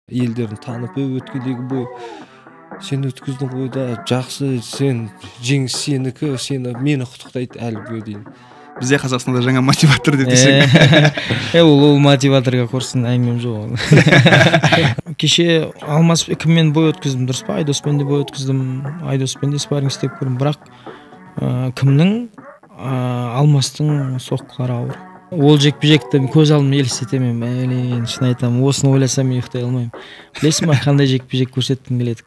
Елдерін танып, өткендегі бой сен өткіздің ғой да, жақсы, сен жеңіс сенікі, сені мені құттықтайды әлі күнге дейін. Бізде Қазақстанда жаңа мотиватор деп десең. Ол мотиваторға құрсын, әңгімем жоқ ол. Кеше Алмас кіммен бой өткіздім, дұрыс па? Айдоспен де бой өткіздім, Айдоспен де спарринг істеп көрдім, бірақ кімнің Алмастың соққылары ауыр. Ол жекпе-жекті көз алдыма елестетемін, блин, шын айтамын, осыны ойласам мен ұйықтай алмаймын. Білесің ба, қандай жекпе-жек көрсеткім келеді?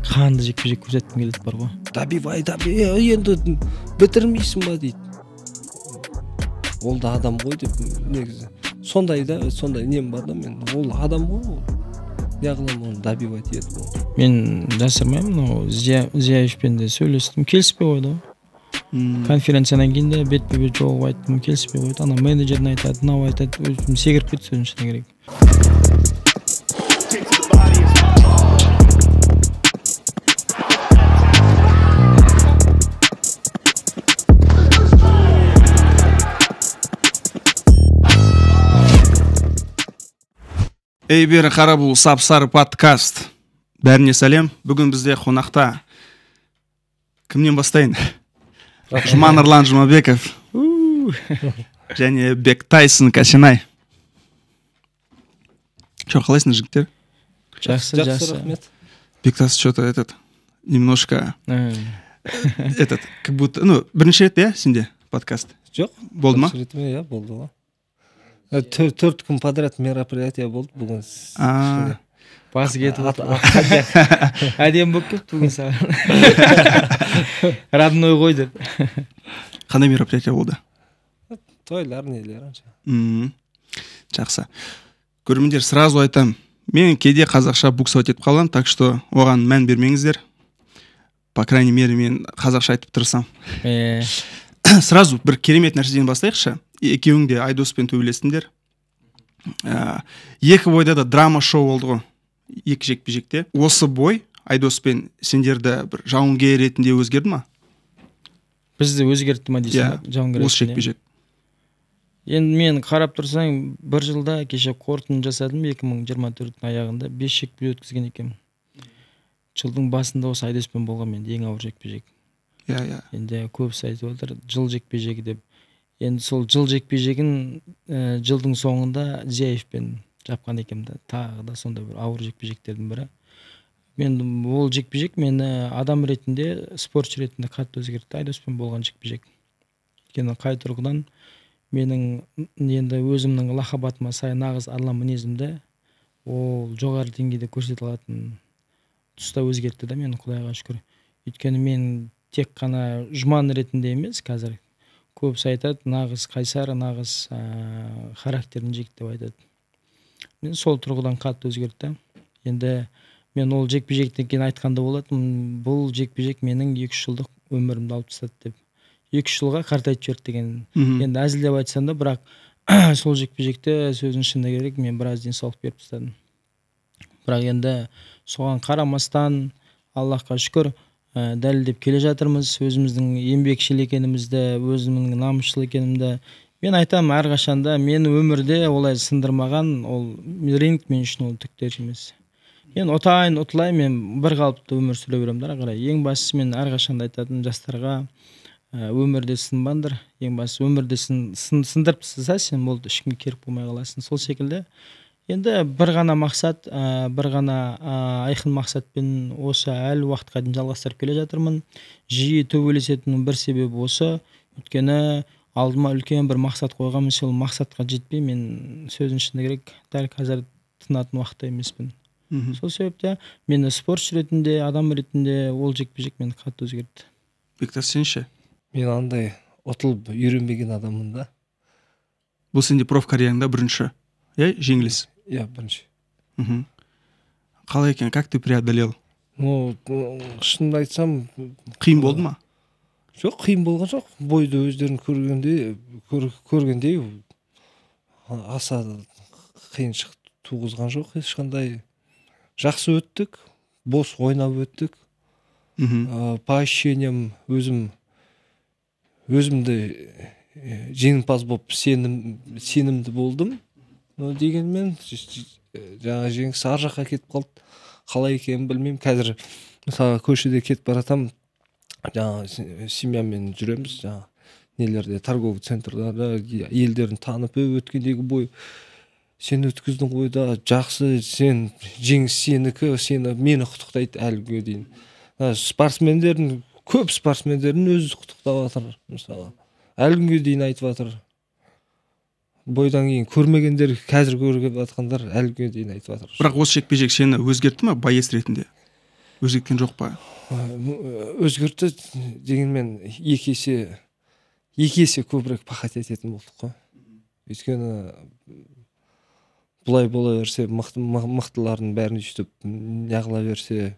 Қанды жекпе-жек көрсеткім келеді бар ғой. Добивай, добивай, енді бітірмейсің ба дейді. Ол да адам ғой деп негізі. Сондай да, сондай нем бар да мен. Ол адам ғой ол. Неғылам оны добивать етіп ол. Мен жасырмаймын, мынау Зияевпен де сөйлестім, келіспей қойды ғой. Конференциядан кейін де бетпе-бет жолығып айттым, келіспей қойды. Ана менеджерін айтады, мынау айтады, өзім секіріп кетті сөздің шыны керек. Ей, бері қара, бұл сап-сары подкаст. Бәріне сәлем. Бүгін бізде қонақта кімнен бастайын? Жұман Нұрлан Жұмабеков және Бек Тайсон Касенай. Че, қалайсыңдар, жігіттер? Жақсы, жақсы. Рахмет. Бектас что-то этот немножко этот, как будто, ну, бірінші рет, иә, сенде подкаст? Жоқ. Болды ма? Бірінші рет, иә, болды ғой. 4 күн подряд мероприятие болды бүгін. Басы кетіп отыр. Әдемі болып кетті бүгін саған. Родной ғой деп. Қандай мероприятие болды? Тойлар, нелер анша. Жақсы. Көрермендер, сразу айтам, мен кейде қазақша буксовать етіп қаламын, так что оған мән бермеңіздер. По крайней мере, мен қазақша айтып тырысамын. Сразу бір керемет нәрседен бастайықшы. Екеуің де Айдоспен төбелестіңдер. Екі бойда да драма шоу болды ғой. Екі жекпе-жекте. Осы бой Айдоспен сендерді бір жауынгер ретінде өзгерді ма? Бізді өзгертті ма дейсің? Иә, жауынгер осы ретінде. жекпе-жек. Енді мен қарап тұрсаң, бір жылда кеше қорытынды жасадым, 2024-тің аяғында 5 жекпе-жек өткізген екенмін. Жылдың басында осы Айдоспен болған менде ең ауыр жекпе-жек. Иә, иә. Енді көбісі айтып отыр, жыл жекпе-жегі деп. Енді сол жыл жекпе-жегін жылдың соңында Зияевпен жапқан екенмін да. Тағы да сондай бір ауыр жекпе-жектердің бірі. Мен ол жекпе-жек мені адам ретінде, спортшы ретінде қатты өзгертті. Айдоспен болған жекпе-жек. Өйткені қай тұрғыдан менің енді өзімнің лақап атыма сай нағыз арлан мінезімді ол жоғары деңгейде көрсете алатын тұста өзгертті да мені, Құдайға шүкір. Өйткені мен тек қана Жұман ретінде емес, қазір көбісі айтады, нағыз қайсар, нағыз характерін жігіт деп айтады. Мен сол тұрғыдан қатты өзгертті. Енді мен ол жекпе-жектен кейін айтқанда болатын, бұл жекпе-жек менің 2-3 жылдық өмірімді алып тастады деп. 2-3 жылға қартайтып жіберді деген. Енді әзілдеп айтсам да, бірақ сол жекпе-жекте сөздің шыны керек, мен біраз денсаулық беріп тастадым. Бірақ енді соған қарамастан, Аллахқа шүкір, дәлелдеп келе жатырмыз өзіміздің еңбекшіл екенімізді, өзімнің намысшыл екенімді. Мен айтамын әрқашанда, мені өмірде олай сындырмаған, ол ринг мен үшін ол түк те емес. Мен ұтайын, ұтылайын, мен бір қалыпты өмір сүре беремін да ары қарай. Ең бастысы мен әрқашанда айтатын жастарға, өмірде сынбаңдар. Ең бастысы өмірде сындырып тастаса, сен болды, ешкімге керек болмай қаласың. Сол секілді енді бір ғана мақсат, бір ғана айқын мақсатпен осы әлі уақытқа дейін жалғастырып келе жатырмын. Жиі төбелесетінімнің бір себебі осы. Өйткені алдыма үлкен бір мақсат қойғанмын, сол мақсатқа жетпей мен сөздің шыны керек, дәл қазір тынатын уақытта емеспін. Сол себепті мені спортшы ретінде, адам ретінде ол жекпе-жек мені қатты өзгертті. Бектас, сен ше? Мен андай ұтылып үйренбеген адаммын да. Бұл сенде проф карьераңда бірінші, иә, жеңіліс? Иә, бірінші. Қалай екен, как ты преодолел? Ну, шынымды айтсам, Қиын болды ма? Жоқ, қиын болған жоқ. Бойды өздерін көргендей аса қиыншылық туғызған жоқ ешқандай. Жақсы өттік, бос ойнап өттік. По ощущениям өзімді жеңімпаз болып сенімді болдым. Но дегенмен Жаңа жеңіс ар жаққа кетіп қалды, қалай екенін білмеймін. Қазір мысалы көшеде кетіп бара жатамын, жаңа семьямен жүреміз, жаңа нелерде, торговый центрларда елдерін танып, өткендегі бой сен өткіздің ғой да, жақсы, сен жеңіс сенікі, сені мені құттықтайды әлі күнге дейін. Спортсмендердің, көп спортсмендердің өзі құттықтап жатыр, мысалы әлі күнге дейін айтып жатыр. Бойдан кейін көрмегендер, қазір көріп жатқандар әлі күнге дейін айтып жатыр. Бірақ осы жекпе жек сені өзгертті ма боец ретінде? Өзгерткен жоқ па? Өзгертті дегенмен екі есе көбірек пахать ететін болдық қой. Өйткені бұлай бола берсе, мықтылардың бәрін өйстіп неғыла берсе,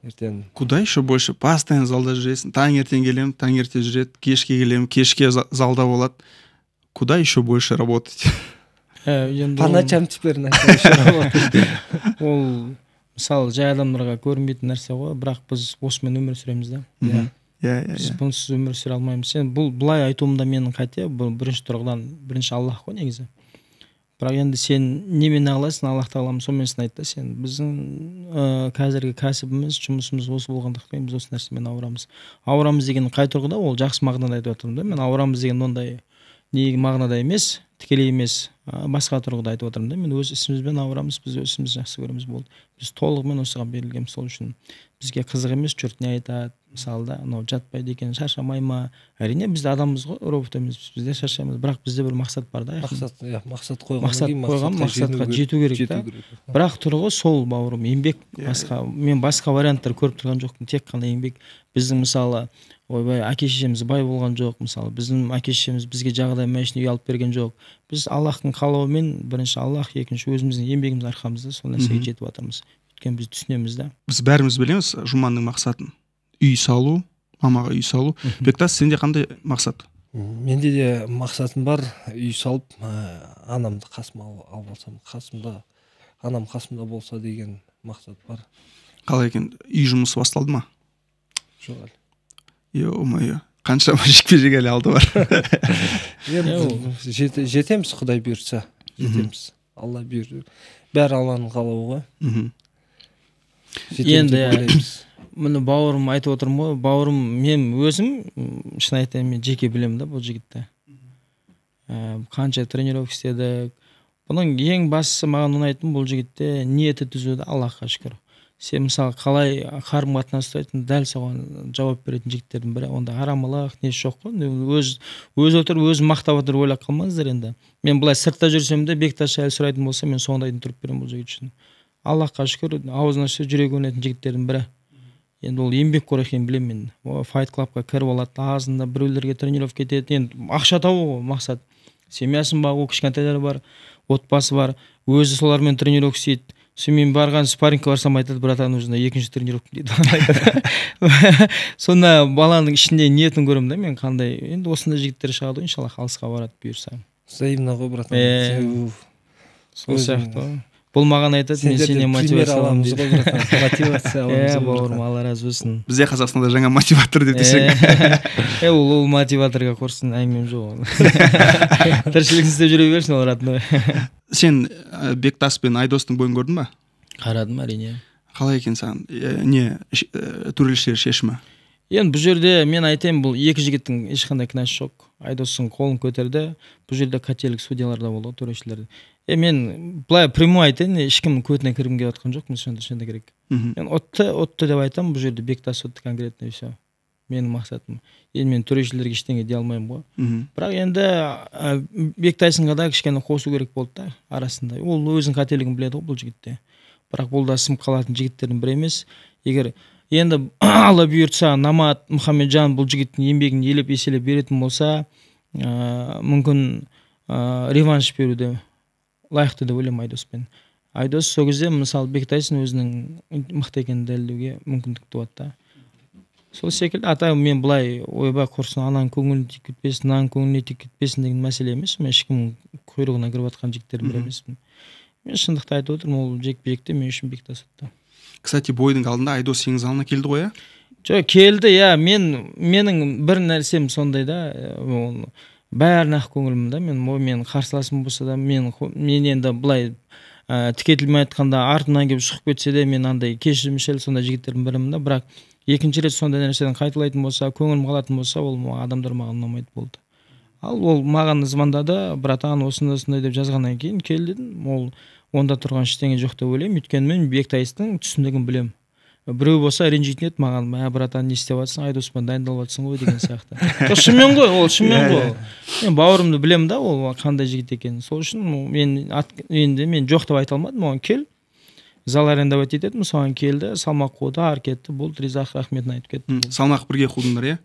ертең Куда еще больше? Постоянно залда жүресің, таңертең келемін, таңерте жүреді, кешке келемін, кешке залда болады. Куда еще больше работать? Енді по ночам теперь начал еще работать. Ол мысалы жай адамдарға көрінбейтін нәрсе ғой, бірақ біз осымен өмір сүреміз да. Иә, иә, Біз иә. бұнсыз өмір сүре алмаймыз. Сен бұл былай айтуым да менің қате, бұл бірінші тұрғыдан бірінші Аллах қой негізі. Бірақ енді сен немен аласың, Аллах тағалам сонымен сынайды да сен. Біздің қазіргі кәсібіміз, жұмысымыз осы болғандықтан біз осы нәрсемен ауырамыз. Ауырамыз деген қай тұрғыда? Ол жақсы мағынада айтып жатырмын да. Мен ауырамыз деген ондай не мағынада емес, тікелей емес, басқа тұрғыда айтып отырмын да. Мен өз ісімізбен ауырамыз, біз өз ісімізді жақсы көреміз, болды. Біз толығымен осыған берілгенбіз, сол үшін бізге қызық емес жұрт не айтады, мысалы да, анау жатпайды екен, шаршамай ма? Әрине, біз де адамбыз ғой, робот емеспіз, біз де шаршаймыз, бірақ бізде бір мақсат бар да, айқын. Мақсат, иә, мақсат қойғаннан Мақсат кейін қойған, мақсатқа жету керек та. Бірақ тұрғы сол, бауырым, еңбек. Басқа мен басқа варианттар көріп тұрған жоқпын, тек қана еңбек. Біздің мысалы, ойбай, әке шешеміз бай болған жоқ, мысалы біздің әке шешеміз бізге жағдай машина үй алып берген жоқ. Біз Аллахтың қалауымен, бірінші Аллах, екінші өзіміздің еңбегіміз арқамызда сол нәрсеге жетіп жатырмыз, өйткені біз түсінеміз да. Біз бәріміз білеміз Жұманның мақсатын. Үй салу, мамаға үй салу. Бектас, сенде қандай мақсат? Менде де мақсатым бар, үй салып, анамды қасыма алып алсам, қасымда, анам қасымда болса деген мақсат бар. Қалай екен, үй жұмысы басталды ма? Жоқ әлі. Ё-моё, қаншама жекпе жек әлі алды бар. Енді жетеміз, Құдай бұйыртса, жетеміз. Алла бұйырды. Бәрі Алланың қалауы ғой. Жетеміз Енді деп ойлаймыз. Міне, бауырым айтып отырмын ғой, бауырым, мен өзім, шын айтайын, мен жеке білемін да бұл жігітті. Қанша тренировка істедік. Бұның ең бастысы маған ұнайтын бұл жігітте ниеті түзу да, Аллахқа шүкір. Сен мысалы қалай қарым қатынас ұстайтын, дәл соған жауап беретін жігіттердің бірі. Онда арамылық несі жоқ қой. Өз отырып өзін мақтап отырып ойлап қалмаңыздар енді. Мен былай сыртта жүрсем де Бектас жайлы сұрайтын болса, мен сондайдың тұрып беремін бұл жігіт үшін. Аллахқа шүкір, аузын ашса жүрегі өнетін жігіттердің бірі. Енді ол еңбекқор екенін білемін мен. О, Fight Club-қа кіріп алады, азында біреулерге тренировка етеді. Енді ақша табу ғой мақсат. Семьясын бағу, кішкентайлары бар, отбасы бар, өзі солармен тренировка істейді. Сонымен барған спаррингке барсам айтады: «Братан, нужно екінші тренировка», — дейді. Сонда баланың ішінде ниетін көремін да мен қандай. Енді осындай жігіттер шығады ғой, иншаллах, алысқа барады бұйырса. Взаимно ғой, братан. Сол сияқты ғой. Бұл маған айтады, мен Сендерден сенен пример мотивация аламын аламыз дейді. ғой, братан. Мотивация аламыз Иә, ғой, бауырым, братан. Алла разы болсын. Бізде Қазақстанда жаңа мотиватор деп десең. Ол мотиваторға құрсын, әңгімем жоқ ол. Тіршілігін істеп жүре берсін ол, родной. Сен Бектас пен Айдостың бойын көрдің ба? Қарадым, әрине. Қалай екен саған? Не, төрешілер шешімі? Енді бұл жерде мен айтайын, бұл екі жігіттің ешқандай кінәсі жоқ. Айдостың қолын көтерді. Бұл жерде қателік судьяларда болды ғой, төрешілерде. Мен былай прямой айтайын, ешкімнің көтіне кіргім келіп жатқан жоқ, мен сонда керек. Мен ұтты, ұтты деп айтамын, бұл жерде Бектас ұтты конкретно, и все. Менің мақсатым. Енді мен төрешілерге ештеңе дей алмаймын ғой. Бірақ енді Бектайсынға да кішкене қосу керек болды да арасында. Ол өзінің қателігін біледі ғой бұл жігітте. Бірақ бұл да сынып қалатын жігіттердің бірі емес. Егер енді Алла бұйыртса, Намат Мұхамеджан бұл жігіттің еңбегін елеп еселеп беретін болса, мүмкін, реванш беруді лайықты деп ойлаймын Айдоспен. Айдос сол кезде мысалы Бектайсын өзінің мықты екенін дәлелдеуге мүмкіндік туады да. Сол секілді ата мен былай ойбай құрсын, ананың көңіліне тиіп кетпесін, мынаның көңіліне тиіп кетпесін деген мәселе емес. Мен ешкімнің құйрығына кіріп жатқан жігіттердің бірі емеспін. Мен шындықты айтып отырмын, ол жекпе-жекте мен үшін Бектас ұтты. Кстати, бойдың алдында Айдос сенің залына келді ғой, иә? Жоқ, келді, иә. Менің бір нәрсем сондай да, ол бәріне ақ көңілмін да. Мен, ой, менің қарсыласым болса да, мен енді былай Тіке тілмен айтқанда, артымнан келіп шығып кетсе де, мен андай кешірімшіл, сондай жігіттердің бірімін да. Бірақ екінші рет сондай нәрседен қайталайтын болса, көңілім қалатын болса, ол адамдар маған ұнамайды, болды. Ал ол маған звондады: «Братан, осындай осындай», – деп жазғаннан кейін, «Кел», – дедім. Ол онда тұрған ештеңе жоқ деп ойлаймын, өйткені мен Бектайстың түсінігін білемін. Біреу болса, ренжитін еді маған: «Мә, братан, не істеп жатырсың, Айдоспен дайындалып жатырсың ғой», – деген сияқты. Жоқ, шынымен ғой, ол шынымен ғой. Мен бауырымды білемін да, ол қандай жігіт екенін. Сол үшін мен енді мен жоқ деп айта алмадым оған. «Кел, зал арендовать ететінмін», соған келді, салмақ қуды, ары кетті, болды, риза, рахметін айтып кетті. Салмақ бірге қудыңдар, иә?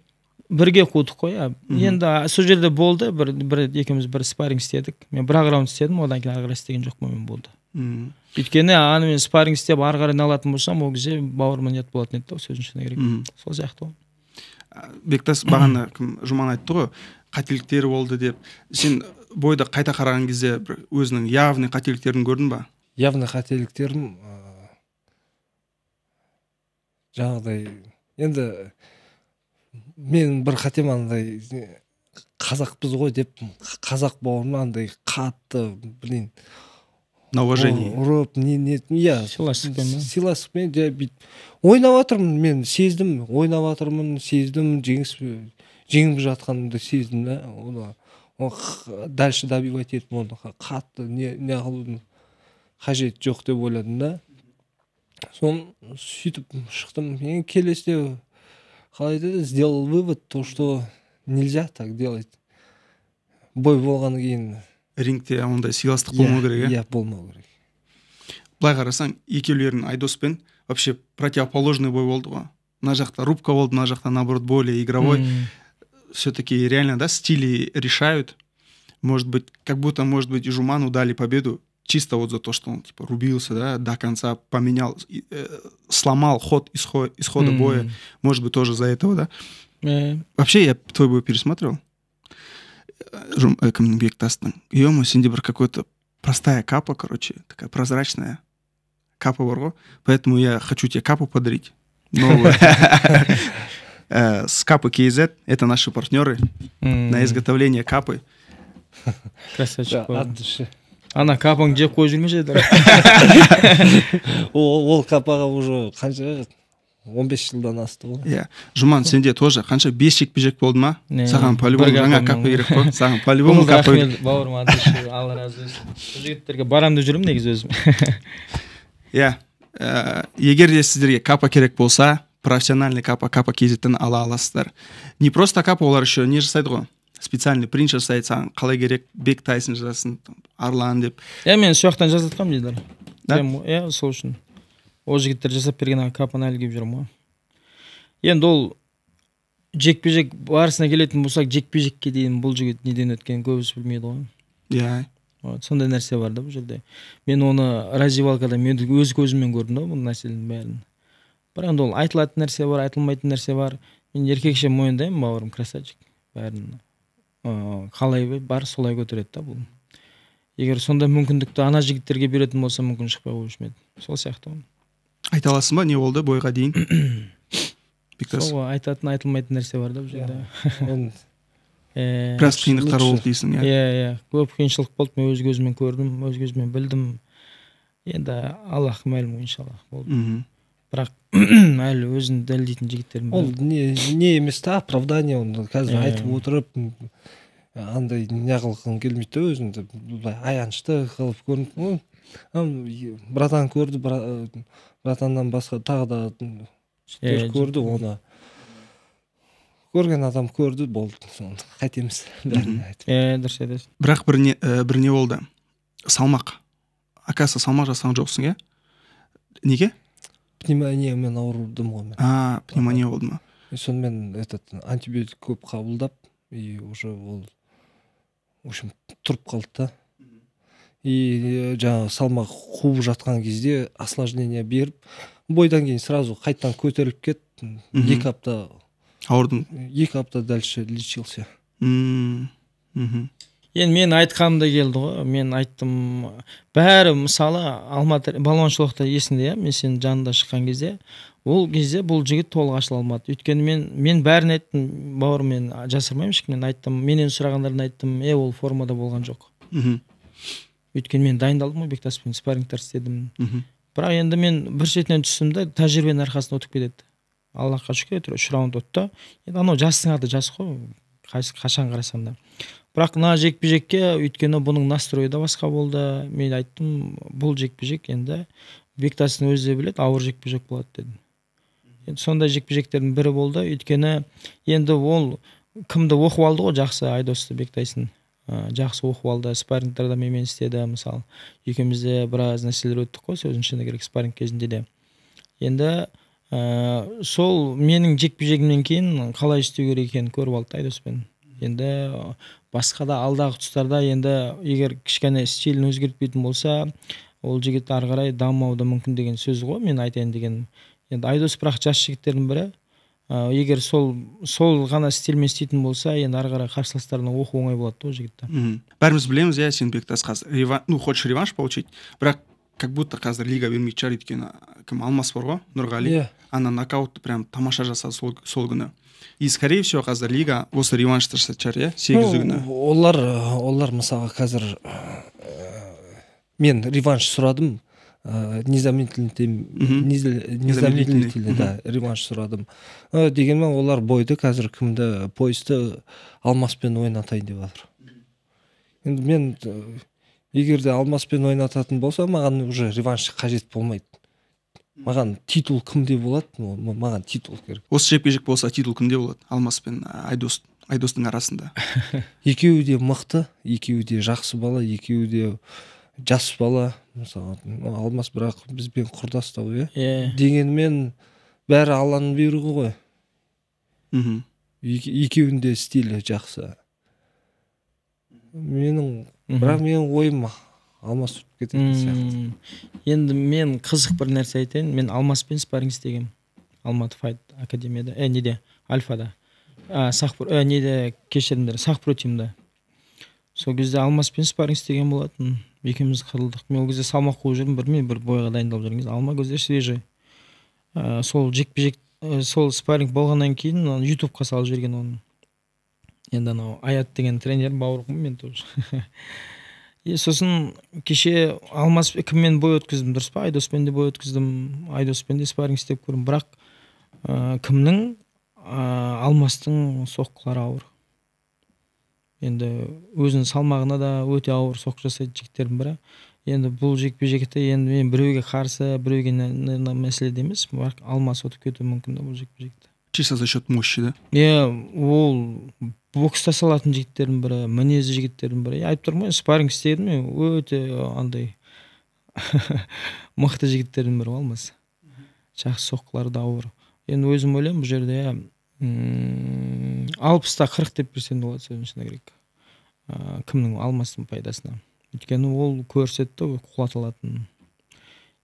Бірге қудық қой, иә. Енді сол жерде болды, бір екеуміз бір спарринг істедік. Мен бір ақ раунд істедім, одан кейін ары қарай істеген жоқпын мен, болды. Өйткені аны мен спарринг істеп, ары қарай алатын болсам, ол кезде бауырыма нет болатын еді да, сөздің шыны керек. Сол сияқты ғой. Бектас, бағана кім, Жұман айтты ғой, қателіктері болды деп. Сен бойды қайта қараған кезде бір өзінің явный қателіктерін көрдің ба? Явный қателіктерім жаңағыдай, енді менің бір қатем андай, қазақпыз ғой деп, қазақ бауырыма андай қатты, блин, на уважении. Ұрып, не, иә. Сыйластықпен ба? Сыйластықпен, жай бүйтіп ойнап жатырмын, мен сездім, ойнап жатырмын, сездім, жеңіс, жеңіп жатқанымды сездім да. Оны дальше добивать етіп, оны қатты не қылудың қажеті жоқ деп ойладым да. Соны сөйтіп шықтым. Енді келесіде, қалай айтады, сделал вывод, то что нельзя так делать, бой болғаннан кейін. Рингте ондай сыйластық болмау керек, иә? Иә, болмау керек. Былай қарасаң, екеулерің, Айдоспен, вообще противоположный бой болды ғой. Мына жақта рубка болды, мына жақта, наоборот, более игровой. Все таки реально, да, стили решают. Может быть, как будто, может быть, и Жуману дали победу чисто вот за то, что он типа рубился, да, до конца, поменял, сломал ход исхода боя. Может быть, тоже за этого, да? Вообще, я твой бой пересматривал. Кімнің, Бектастың. Ё, сенде бір какой-то простая капа, короче, такая прозрачная капа бар ғой. Поэтому я хочу тебе капу подарить. Новую. С Капы KZ, это наши партнеры на изготовление капы. Красавчик. От души. Ана капаңды жеп қойып жүрмеші еді. Ол капаға уже қанша, 15 жылдан асты ғой. Иә. Жұман, сенде тоже қанша, бес жекпе жек болды ма? Не, Саған по-любому бір жаңа капамен капа ғой. керек қой. Саған по-любому капа керек. Рахмет, бауырым, от души, Алла разы болсын. Бұл жігіттерге барам деп жүрмін негізі өзім. Иә. Егер де сіздерге капа керек болса, профессиональный капа Капа KZ-тен ала аласыздар. Не просто капа, олар еще не жасайды ғой? Специальный принт жасайды, саған қалай керек, Бек Тайсон жазсын, Арлан деп. Иә, мен сол жақтан жасатқанмын дейді. Да? Иә, сол үшін ол жігіттер жасап берген ана капаны әлі киіп жүрмін ғой. Енді ол жекпе жек барысына келетін болсақ, жекпе жекке дейін бұл жігіт неден өткенін көбісі білмейді ғой. Вот, сондай нәрсе бар да бұл жерде. Мен оны раздевалкада мен өз көзіммен көрдім да бұл нәрсенің бәрін. Бірақ енді ол айтылатын нәрсе бар, айтылмайтын нәрсе бар. Мен еркекше мойындаймын, бауырым красавчик, бәрін қалай бар, солай көтереді да бұл. Егер сондай мүмкіндікті ана жігіттерге беретін болса, мүмкін шықпай қоюшы ма еді, сол сияқты ғой. Айта аласың ба, не болды бойға дейін, Бектас? Сол ғой, айтатын, айтылмайтын нәрсе бар да бұл жерде. Оны Біраз қиындықтар лучше. болды дейсің, иә? Иә, көп қиыншылық болды, мен өз көзіммен көрдім, өз көзіммен білдім. Енді Аллахқа мәлім ғой, иншаллах, болды. Бірақ әлі өзін дәлелдейтін жігіттердің Ол бірі. не емес та, оправдание. Оны қазір айтып отырып, андай не қылғың келмейді да, өзіңді былай аянышты қылып көрініп. Ну, братан көрді, братаннан басқа тағы да жігіттер көрді. Оны көрген адам көрді, болды, соны қайтеміз бәрін айтып? Иә, дұрыс айтасың. Бірақ бір не болды, салмақ, оказывается, салмақ жасаған жоқсың, иә? Неге? Пневмониямен ауырдым ғой мен. А, пневмония болды ма? И сонымен этот антибиотик көп қабылдап, и уже ол, в общем, тұрып қалды да. И жаңағы салмақ қуып жатқан кезде осложнение беріп, бойдан кейін сразу қайтадан көтеріліп кетті. 2 апта. Ауырдың. 2 апта дальше лечился. Енді мен айтқаным да келді ғой, мен айттым бәрі. Мысалы, Алматы балуаншылықта, есіңде, иә, мен сенің жанында шыққан кезде, ол кезде бұл жігіт толық ашыла алмады. Өйткені мен бәрін айттым, бауырым, мен жасырмаймын ешкімнен, айттым, менен сұрағандарын айттым. Ол формада болған жоқ. Өйткені мен дайындалдым ғой, Бектаспен спаррингтар істедім. Бірақ енді мен бір шетінен түстім да, тәжірибенің арқасында ұтып кетеді. Аллахқа шүкір, 3 раунд ұтты. Енді анау жастың аты жас қой, қашан қарасам да. Бірақ мына жекпе-жекке, өйткені бұның настройы да басқа болды. Мен айттым, бұл жекпе-жек енді Бектастың өзі де біледі, ауыр жекпе-жек болады дедім. Енді сондай жекпе-жектердің бірі болды. Өйткені енді ол кімді оқып алды ғой, жақсы, Айдосты, Бектайсын. Жақсы оқып алды, спаррингтарда менімен істеді, мысалы. Екеуміз де біраз нәрселер өттік қой, сөздің шыны керек, спарринг кезінде де. Енді сол менің жекпе-жегімнен кейін қалай істеу керек екенін көріп алды Айдоспен. Енді басқа да алдағы тұстарда енді егер кішкене стилін өзгертпейтін болса, ол жігіт ары қарай дамымауы да мүмкін деген сөз ғой мен айтайын дегенім. Енді Айдос бірақ жас жігіттердің бірі. Егер сол ғана стильмен істейтін болса, енді ары қарай қарсыластарына оқу оңай болады да ол жігітті. Бәріміз білеміз, иә, сен Бектас қазір, ну, хочешь реванш получить, бірақ как будто қазір лига бермейтін шығар, өйткені кім, Алмас бар ғой, Нұрғали, ана нокаутты прям тамаша жасады сол күні. И скорее всего қазір лига осы реваншты жасайтын шығар, иә, 8 күні. Олар мысалға қазір мен реванш сұрадым, незамедлительно, да, реванш сұрадым. Дегенмен олар бойды қазір кімді, поясты Алмаспен ойнатайын деп жатыр. Енді мен егер де Алмаспен ойнататын болса, маған уже реванш қажет болмайды. Маған титул кімде болады? Маған титул керек. Осы жекпе-жек болса, титул кімде болады? Алмас пен Айдостың арасында. Екеуі де мықты, екеуі де жақсы бала, екеуі де жас бала. Мысалы, Алмас бірақ бізбен құрдас та ғой, иә? Иә. Дегенмен бәрі Алланың бұйрығы ғой. Екеуінің де стилі жақсы. Бірақ менің ойым Алмас ұтып кететін сияқты. Енді мен қызық бір нәрсе айтайын. Мен Алмаспен спарринг істегенмін. Алматы Файт Академияда, неде, Альфада. Неде, кешіріңдер, Сақ Про Тимда. Сол кезде Алмаспен спарринг істеген болатын. Екеуміз қырылдық. Мен ол кезде салмақ қуып жүрдім, мен бір бойға дайындалып жүрген кезде. Алма кезде свежий. Сол жекпе-жек, сол спарринг болғаннан кейін аны ютубқа салып жіберген оны. Енді анау Аят деген тренер бауырым мен тоже. И сосын кеше Алмас кіммен бой өткіздім, дұрыс па? Айдоспен де бой өткіздім, Айдоспен де спарринг істеп көрдім. Бірақ кімнің, Алмастың соққылары ауыр. Енді өзінің салмағына да өте ауыр соққы жасайтын жігіттердің бірі. Енді бұл жекпе-жекте енді мен біреуге қарсы, біреуге мәселе емес, бірақ Алмас ұтып кетуі мүмкін да бұл жекпе-жекте. Чисто за счет мощи, да? Иә, ол бокста салатын жігіттердің бірі, мінезі жігіттердің бірі. Айтып тұрмын ғой, спарринг істедім мен, өте андай мықты жігіттердің бірі Алмас. Жақсы соққылары да ауыр. Енді өзім ойлаймын, бұл жерде, 60-40 деп берсем де болады, сөздің шыны керек. Кімнің, Алмастың пайдасына. Өйткені ол көрсетті, ол құлата алатынын.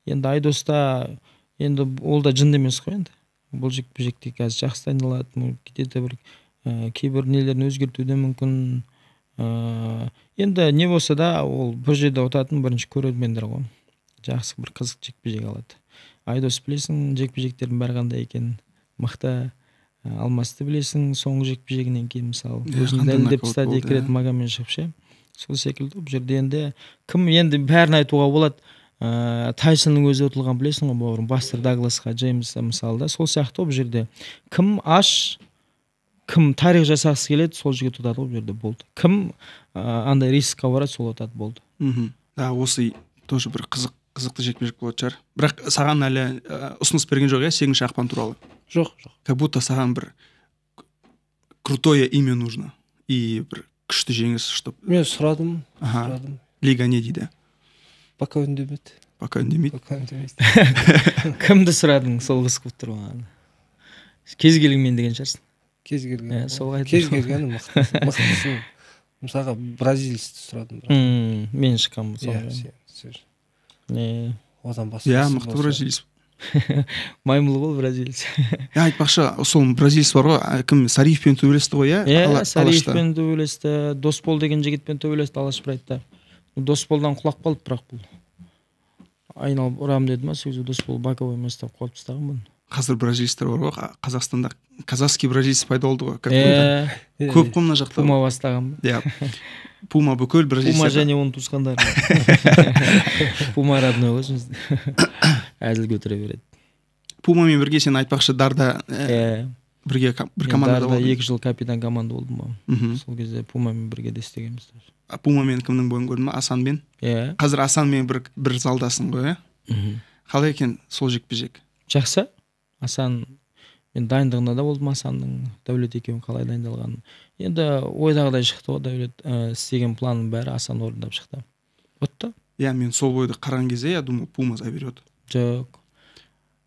Енді Айдоста, енді ол да жынды емес қой енді. Бұл жекпе-жекте қазір жақсы дайындалады, где-то бір, кейбір нелерін өзгертуі де мүмкін. Енді не болса да, ол бір жерде ұтатын бірінші көрермендер ғой. Жақсы бір қызық жекпе-жек алады. Айдос білесің, жекпе-жектердің бәрі қандай екенін. Мықты. Алмасты білесің, соңғы жекпе-жегінен кейін мысалы. Иә, Өзін қандай дәлелдеп нокаут тастады, болды, екі рет иә. Магамен шығып ше. Сол секілді бұл жерде енді кім енді бәрін айтуға болады. Тайсонның өзі ұтылған білесің ғой, бауырым, Бастер Дагласқа, Джеймс мысалы да. Сол сияқты ғой бұл жерде. Кім аш, кім тарих жасағысы келеді, сол жігіт ұтады ғой бұл жерде, болды. Кім, андай рискқа барады, сол ұтады, болды. Да, осы тоже бір қызықты жекпе-жек болатын шығар. Бірақ саған әлі, ұсыныс берген жоқ, иә, 8 ақпан туралы? Жоқ, жоқ. Как будто саған бір крутое имя нужно и бір күшті жеңіс, чтоб Мен сұрадым, Аха. сұрадым. Лига не дейді? Пока үндемеді. Пока үндемейді. Пока үндемейді. Кімді сұрадың, сол қызық болып тұр маған. Кез келгенмен деген шығарсың. Кез келген. Иә, сол айтып Кез тұрмын. келгені мықтысын. Мысалға, бразилецті сұрадым бірақ. Мен шыққанмын сол. Иә, сен. Не. Одан басқасы Иә, мықты болса. бразилец. Маймыл ғой бразилец. Иә, айтпақшы, сол бразилец бар ғой, кім, Сариевпен төбелесті ғой, иә? Иә, Алашта. Сариевпен төбелесті, Досбол деген жігітпен төбелесті Алаш Прайдта. Досболдан құлап қалды бірақ бұл. Айналып ұрам деді ма, сол кезде Досбол боковой ұстап құлап тастаған бұны. Қазір бразилецтер бар ғой Қазақстанда, казахский бразилец пайда болды ғой, как будто. Көп қой мына жақта. Пума бастаған ба? Иә, Пума бүкіл Пума бразилецтер. Және оның туысқандары. Пума родной ғой өзімізде, әзіл көтере береді. Пумамен бірге сен, айтпақшы, Дарда бірге бір Мен командада Дарда болдың. 2 жыл капитан команда болдым ғой. Сол кезде Пумамен бірге де істегенбіз. А Пумамен кімнің бойын көрдің ба? Асанмен? Иә. Қазір Асанмен бір залдасың ғой, иә? Мхм. Қалай екен сол жекпе жек? Жақсы. Асан, мен дайындығында да болдым Асанның, Дәулет екеуінің қалай дайындалғанын. Енді ойдағыдай шықты ғой Дәулет, істеген планның бәрі Асан орындап шықты, ұтты. Иә, мен сол бойды қараған кезде, я думал, Пума заберет. Жоқ.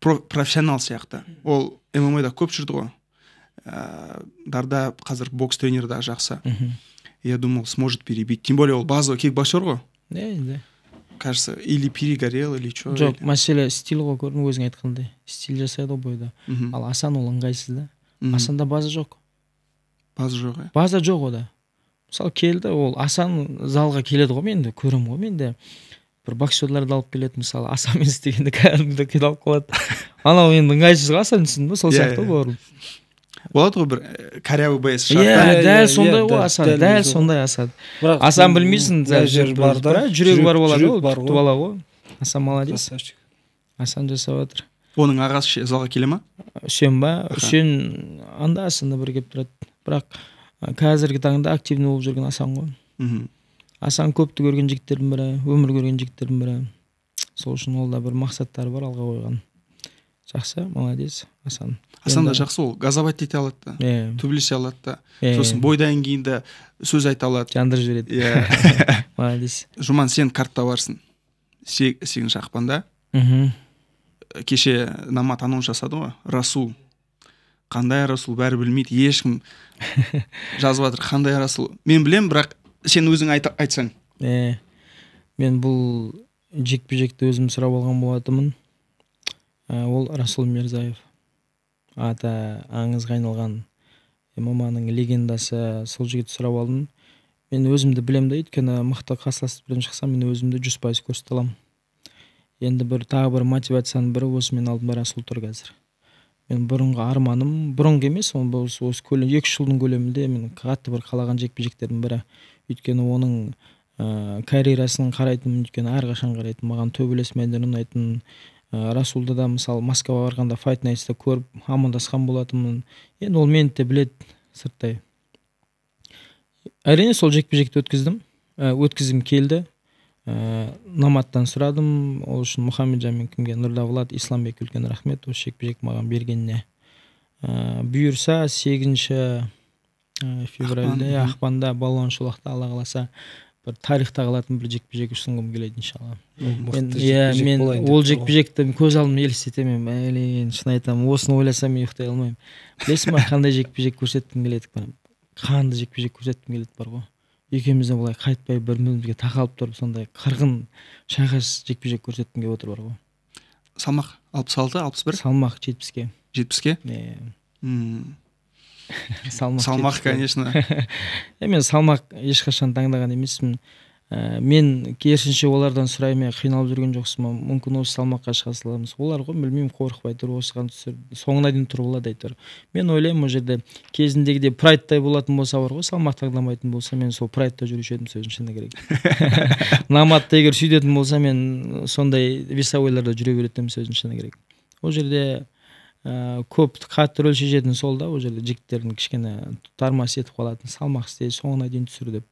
Профессионал сияқты, ол ММА-да көп жүрді ғой, Дарда қазір бокс тренері да жақсы. Я думал, сможет перебить, тем более ол базовый кикбоксер ғой. Иә, енді. Кажется, или перегорел, или че. Жоқ, мәселе стиль ғой, көрдің, өзің айтқандай, стиль жасайды ғой бойда. Ал Асан ол ыңғайсыз да. Асанда база жоқ. База жоқ, иә. База жоқ ода. Мысалы, келді ол, Асан залға келеді ғой, мен де көремін ғой, мен де бір боксерларды алып келеді, мысалы, Асанмен істегенде кәдімгідей қиналып қалады анау, енді ыңғайсыз ғой Асан, түсіндің ба? Сол Иә, сияқты иә. ғой бауырым. Болады ғой, бір корявый боец шығады Иә. да. Иә, Дәл иә, сондай иә, ғой Асан. Дәл Дәл өзі ғой. сондай Асан. Бірақ Асан, білмейсің, мына жер бар да, бірақ жүрегі бар бала жүрек ғой ол, бар түкті ғой. бала ғой Асан, молодец. Красавчик. Асан жасап жатыр. Оның ағасы ше, залға келе ма? Үсен ба? Аха. Үсен анда санда бір келіп тұрады, бірақ қазіргі таңда активный болып жүрген Асан ғой. Асан көпті көрген жігіттердің бірі, өмір көрген жігіттердің бірі, сол үшін ол да бір мақсаттары бар алға қойған. Жақсы, молодец Асан. Асан да Енді- жақсы, ол газовать ете алады да, төбелесе алады да, сосын бойдан кейін де сөз айта алады. Жандырып жібереді. Иә. Молодец. Жұман, сен картта барсың 8 ақпанда. Кеше Намат анонс жасады ғой, Расул. Қандай Расул, бәрі білмейді ешкім, жазып жатыр, қандай Расул. Мен білем, бірақ сен өзің айтсаң. Мен бұл жекпе жекті өзім сұрап алған болатынмын. Ол Расул Мирзаев, аты аңызға айналған ММА-ның легендасы, сол жігітті сұрап алдым. Мен өзімді білемін да, өйткені мықты қарсыласпен шықсам, мен өзімді 100% көрсете аламын. Енді бір тағы бір мотивацияның бірі осы менің алдымда Расул тұр қазір. Мен бұрынғы арманым, бұрынғы емес, ол осы көлем, 2-3 жылдың көлемінде мен қатты бір қалаған жекпе жектердің бірі, өйткені оның карьерасын қарайтынмын, өйткені әрқашан қарайтын, маған төбелес мәндері ұнайтын. Расулды да, мысалы, Москваға барғанда Fight Nights-та көріп, амандасқан болатынмын. Енді ол мені де біледі сырттай. Әрине, сол жекпе жекті өткіздім, өткізгім келді. Наматтан сұрадым. Ол үшін Мұхамеджан мен кімге, Нұрдавлат, Исламбек, үлкен рахмет осы жекпе жек маған бергеніне. Бұйырса, 8 февральде, Ақпан, ақпанда Балуан Шолақта, Алла қаласа, бір тарихта қалатын бір жекпе жек ұсынғым келеді, иншалла. Мен, Мықты иә, жекпе-жек мен болайын деп ол тұр ғой. жекпе жекті көз алдыма елестетемін, блин, шын айтамын, осыны ойласам, мен ұйықтай алмаймын, білесің ба? Қандай жекпе жек көрсеткім келеді, қанды жекпе жек көрсеткім келеді бар ғой. Екеуміз де былай қайтпай, бір бірімізге тақалып тұрып, сондай қырғын шайқас жекпе жек көрсеткім келіп отыр бар ғой. Салмақ 66, 61? Салмақ 70-ке. 70-ке. Иә. Салмақ Салмақ, 70-ке. конечно. Мен салмақ ешқашан таңдаған емеспін. Мен керісінше олардан сұраймын: «Қиналып жүрген жоқсың ба? Мүмкін, осы салмаққа шыға саламыз». Олар ғой, білмеймін, қорықпай тұр, осыған түсір, соңына дейін тұрып алады әйтеуір. Мен ойлаймын, ол жерде кезіндегідей Прайдтай болатын болса бар ғой, салмақ таңдамайтын болса, мен сол Прайдта жүруші едім, сөздің шыны керек. Наматты егер сөйтетін болса, мен сондай весовойларда жүре беретін едім, сөздің шыны керек. Ол жерде көп қатты рөл шешетін сол да, ол жерде жігіттердің кішкене тормоз етіп қалатын, салмақ істе, соңына дейін түсір деп.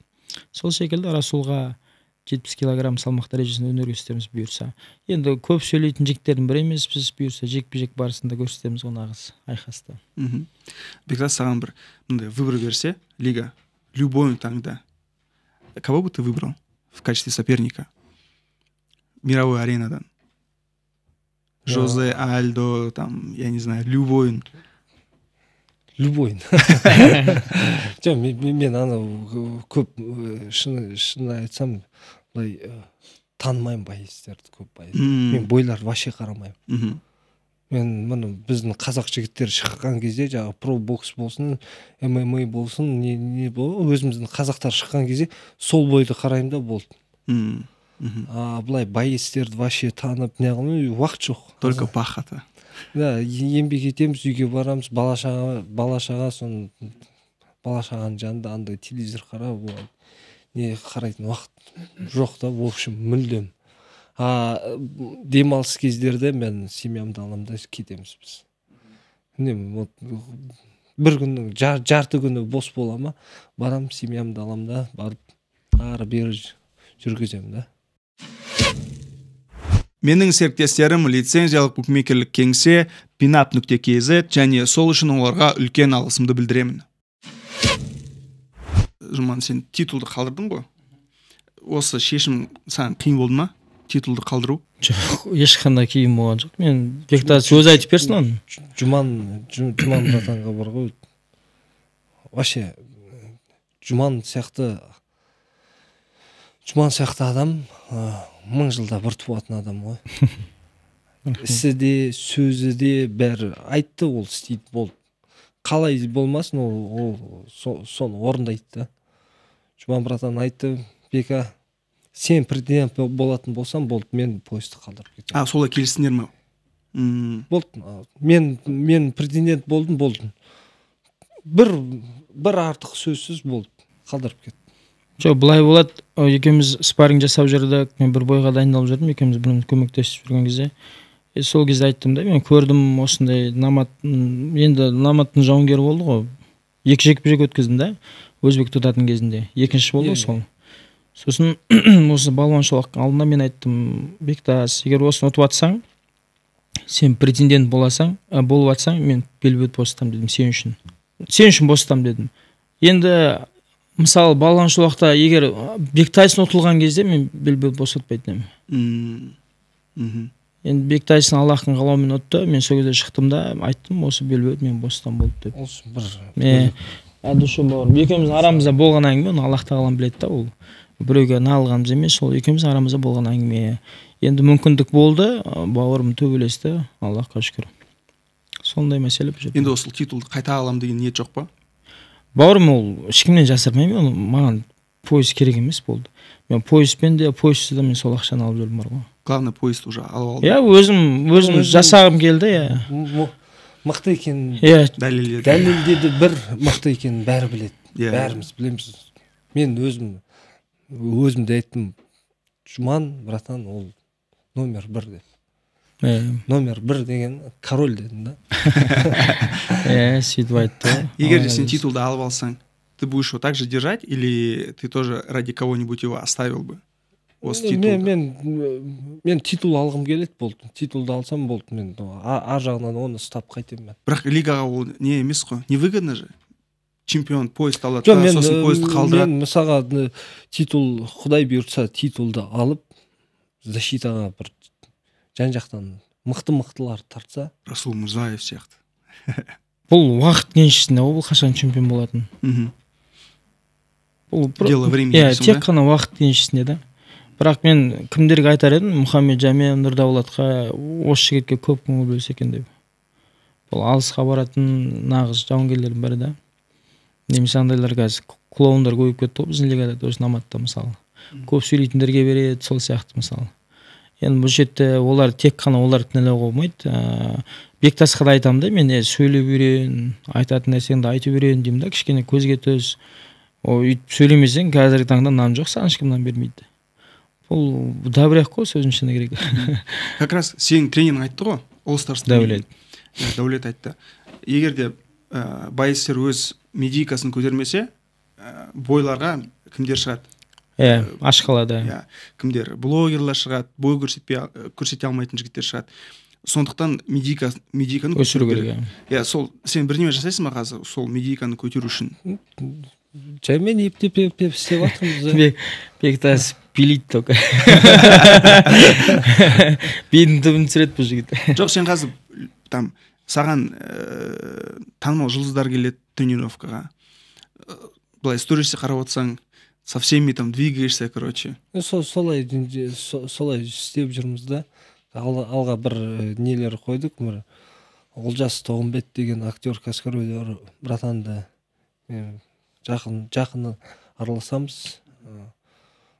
Сол секілді Расулға 70 килограмм салмақ дәрежесінде өнер көрсетеміз, бұйырса. Енді көп сөйлейтін жігіттердің бірі емеспіз, бұйырса, жекпе жек барысында көрсетеміз ғой нағыз айқасты. Бектас, саған бір мындай выбор берсе лига, любой таңда, кого бы ты выбрал в качестве соперника мировой аренадан? Жозе Альдо там, я не знаю, любой. Любой. Жоқ, мен анау көп, шыны айтсам, былай танымаймын боецтерді, көп боец. Мен бойларды вообще қарамаймын. Мен міне, біздің қазақ жігіттері шыққан кезде, жаңағы про бокс болсын, ММА болсын, не өзіміздің қазақтар шыққан кезде сол бойды қараймын да, болды. Мм, мхм. А былай боецтерді вообще танып не қылмаймын, уақыт жоқ. Только пахота. Да, еңбек етеміз, үйге барамыз, бала шаға, соны бала шағаның жанында андай телевизор қарап, оған не қарайтын уақыт жоқ та, в общем, мүлдем. А демалыс кездерде мен семьямды аламын да кетеміз біз. Не, вот бір күннің жарты күні бос бола ма, барам, семьямды аламын да, барып ары бері жүргіземін да. Менің серіктестерім лицензиялық букмекерлік кеңсе pinap.kz және сол үшін оларға үлкен алғысымды білдіремін. Жұман, сен титулды қалдырдың ғой. Осы шешім саған қиын болды ма? Титулды қалдыру? Жоқ, ешқандай қиын болған жоқ. Мен Бектас өзі айтып берсін оны. Жұман братанға бар ғой. Вообще Жұман сияқты адам 1000 жылда бір туатын адам ғой. Ісі де, сөзі де бәрі айтты, ол істейді, болды. Қалай болмасын, ол соны орындайды да. Жұман братан айтты, Бека, сен претендент болатын болсам, болды, мен поясты қалдырып кетемін. А, солай келістіңдер ме? Болды, мен претендент болдым, болдым. Бір артық сөзсіз болды, қалдырып кеттім. Жоқ, былай болады, екеуміз спарринг жасап жүрдік, мен бір бойға дайындалып жүрдім, екеуміз бір-бірімізге көмектесіп жүрген кезде. Сол кезде айттым да, мен көрдім осындай Намат, енді Наматтың жауынгері болды ғой. 2 жекпе-жек өткіздім да, өзбек тұтатын кезінде. Екінші болды сол. Сосын осы Балуан Шолақтың алдында мен айттым, Бектас, егер осыны ұтып атсаң, сен претендент боласың, болып атсаң, мен белбеуді босатамын дедім сен үшін. Сен үшін босатамын дедім. Енді мысалы Балуан Шолақта егер Бектайсын ұтылған кезде мен белбеуді босатпайтын едім. Енді Бектайсын Аллахтың қалауымен ұтты, мен сол кезде шықтым да айттым, осы белбеуді мен босатам болды деп. Осы бір душу бауырым, екеуміздің арамызда болған әңгіме, оны Аллах тағалам біледі да, ол біреуге налғанымыз емес, ол екеуміздің арамызда болған әңгіме. Енді мүмкіндік болды, бауырым төбелесті, Аллахқа шүкір. Сондай мәселе бұл жерде. Енді осы титулды қайта алам деген ниет жоқ па? Бауырым, ол ешкімнен жасырмаймын, ол маған пояс керек емес болды. Мен пояспен де, пояссыз да мен сол ақшаны алып жүрдім бар ғой. Главное, поясты уже алып алдым. Иә, өзім жасағым келді, иә. Мықты екенін дәлелдеді. Дәлелдеді, бір мықты екенін бәрі біледі. Бәріміз білеміз. Мен өзім де айттым, Жұман братан ол номер 1 деп. Номер 1 деген король дедім да. Сөйтіп айтты. Егер де сен титулды алып алсаң, ты будешь его так же держать или ты тоже ради кого-нибудь его оставил бы? Осы титулды. Мен титул алғым келеді, болды. Титулды алсам болды, мен ар жағынан оны ұстап қайтемін мен. Бірақ лигаға ол не емес қой, невыгодно же. Чемпион пояс алады, сосын поясты қалдырады. Мен мысалға титул, Құдай бұйыртса, титулды алып, защитаға бір жан-жақтан мықты-мықтылар тартса. Расул Мырзаев сияқты. Бұл уақыт еншісінде, ол қашан чемпион болатын. Бұл дело времени. Тек қана уақыт еншісінде да. Бірақ мен кімдерге айтар едім, Мұхаммед Жаме, Нұрдәулетқа, осы жігітке көп көңіл бөлсе екен деп. Бұл алысқа баратын нағыз жауынгерлердің бірі да. Немесе андайлар қазір клоундар көбейіп кетті ғой біздің лигада, осы Наматта мысалы. Көп сөйлейтіндерге береді, сол сияқты мысалы. Енді бұл жерде олар тек қана олар кінәлауға болмайды. Бектасқа да айтамын да, мен сөйлеп үйрен, айтатын нәрсеңді айтып үйрен деймін да, кішкене көзге түс. Өйтіп сөйлемесең қазіргі таңда нан жоқ, саған ешкім нан бермейді. Бұл добряк қой, сөздің шыны керек. Как раз сенің тренерің айтты ғой, All Stars Дәулет. Дәулет айтты. Егер де байыстер өз медийкасын көтермесе, бойларға кімдер шығады? Аш қалады. Кімдер? Блогерлар шығады, бой көрсете алмайтын жігіттер шығады. Сондықтан медийканы өсіру керек. Иә, сол сен бірдеме жасайсың ба қазір сол медийканы көтеру үшін? Жаймен ептеп істеп жатырмыз. Бектас билейді только. Бидің түбін түсіреді бұл жігіт. Жоқ, сен қазір там саған танымал жұлдыздар келеді тренировкаға. Былай стористе қарап отырсаң, со всеми там двигаешься, короче. Солай істеп жүрміз да. Алға бір нелер қойдық. Бір Олжас Тоғымбет деген актер, каскадер братанды жақын араласамыз.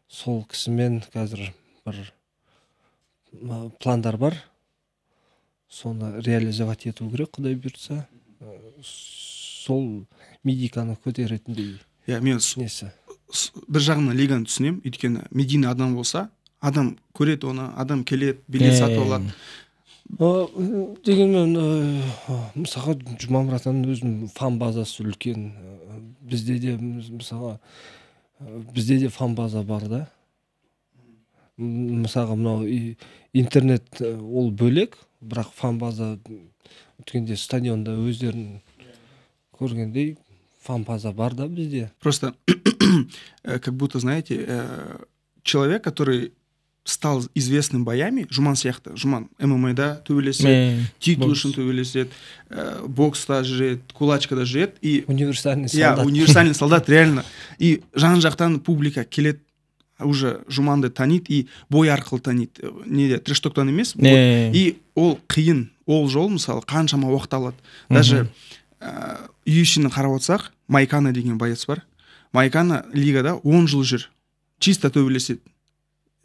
Сол кісімен қазір бір пландар бар. Соны реализовать ету керек, құдай бұйыртса. Сол медийканы көтеретіндей. Иә, мен несі. Бір жағынан лиганы түсінемін, өйткені медийный адам болса, адам көреді оны, адам келеді, билет сатып алады. Дегенмен, мысалға, Жұман братанның өзінің фан базасы үлкен. Бізде де, мысалға, бізде де фан база бар да. Мысалға, мынау интернет ол бөлек, бірақ фан база өткенде стадионда өздерін көргендей фан база бар да бізде. Просто как будто, знаете, человек, который стал известным боями, Жұман сияқты, Жұман ММА-да төбелеседі, титул үшін төбелеседі, бокста жүреді, кулачкада жүреді. И универсальный солдат. Иә, универсальный солдат, реально. И жан-жақтан публика келеді, уже Жұманды таниды и бой арқылы таниды. Неде, трэш-токтан емес. И ол қиын, ол жол, мысалы, қаншама уақыт алады. Даже UFC-ні қарап отырсақ, Майкана деген боец бар. Майкана лигада 10 жыл жүр. Чисто төбелеседі,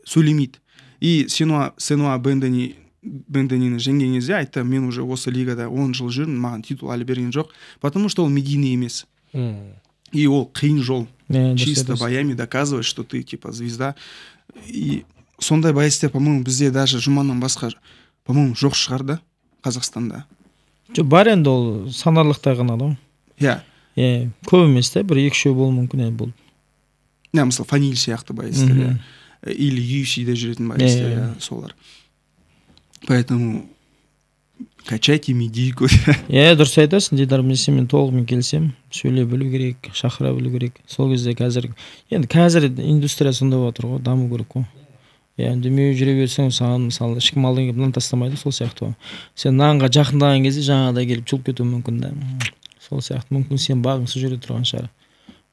сөйлемейді. И Сенуа Бенденині жеңген кезде айтты: «Мен уже осы лигада 10 жыл жүрмін, маған титул әлі берген жоқ», потому что ол медийный емес. И ол қиын жол, чисто боями доказывать, что ты типа звезда. И сондай боецтер, по моему, бізде даже Жұманнан басқа, по моему, жоқ шығар да Қазақстанда. Жоқ, бар енді, ол санарлықтай ғана да. Иә. Иә, көп емес та, бір екі үшеу болуы мүмкін енді бұл. Иә, мысалы, Фаниль сияқты боецтер, иә, или UFC-де жүретін боецтер, иә, солар. Поэтому качайте медийку. Иә, дұрыс айтасың, Дидар, мен сенімен толығымен келісемін. Сөйлей білу керек, шақыра білу керек сол кезде. Қазір енді, қазір индустрия сондай болып жатыр ғой, даму керек қой. Иә, үндемей жүре берсең, саған, мысалы, ешкім алдыңа келіп нан тастамайды. Сол сияқты ғой, сен нанға жақындаған кезде жаңағыдай келіп жұлып кетуі мүмкін да. Сол сияқты, мүмкін, сен бағың сол жерде тұрған шығар.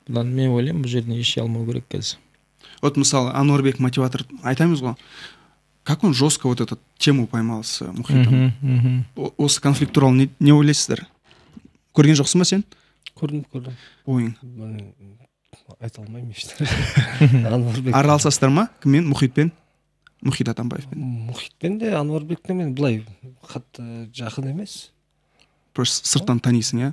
Бұдан мен ойлаймын, бұл жерден еш алмау керек қазір. Вот, мысалы, Ануарбек мотиватор айтамыз ғой, как он жестко вот эту тему поймал с Мұхитом. Осы конфликт туралы не ойлайсыздар? Көрген жоқсың ба сен? Көрдім, көрдім. Ойың? Айта алмаймын ешнәрсе Ануарбек. Араласасыздар ма кіммен, Мұхитпен, Мұхит Атамбаевпен? Мұхитпен де, Ануарбекпен мен былай қатты жақын емес. Просто сырттан танисың, иә?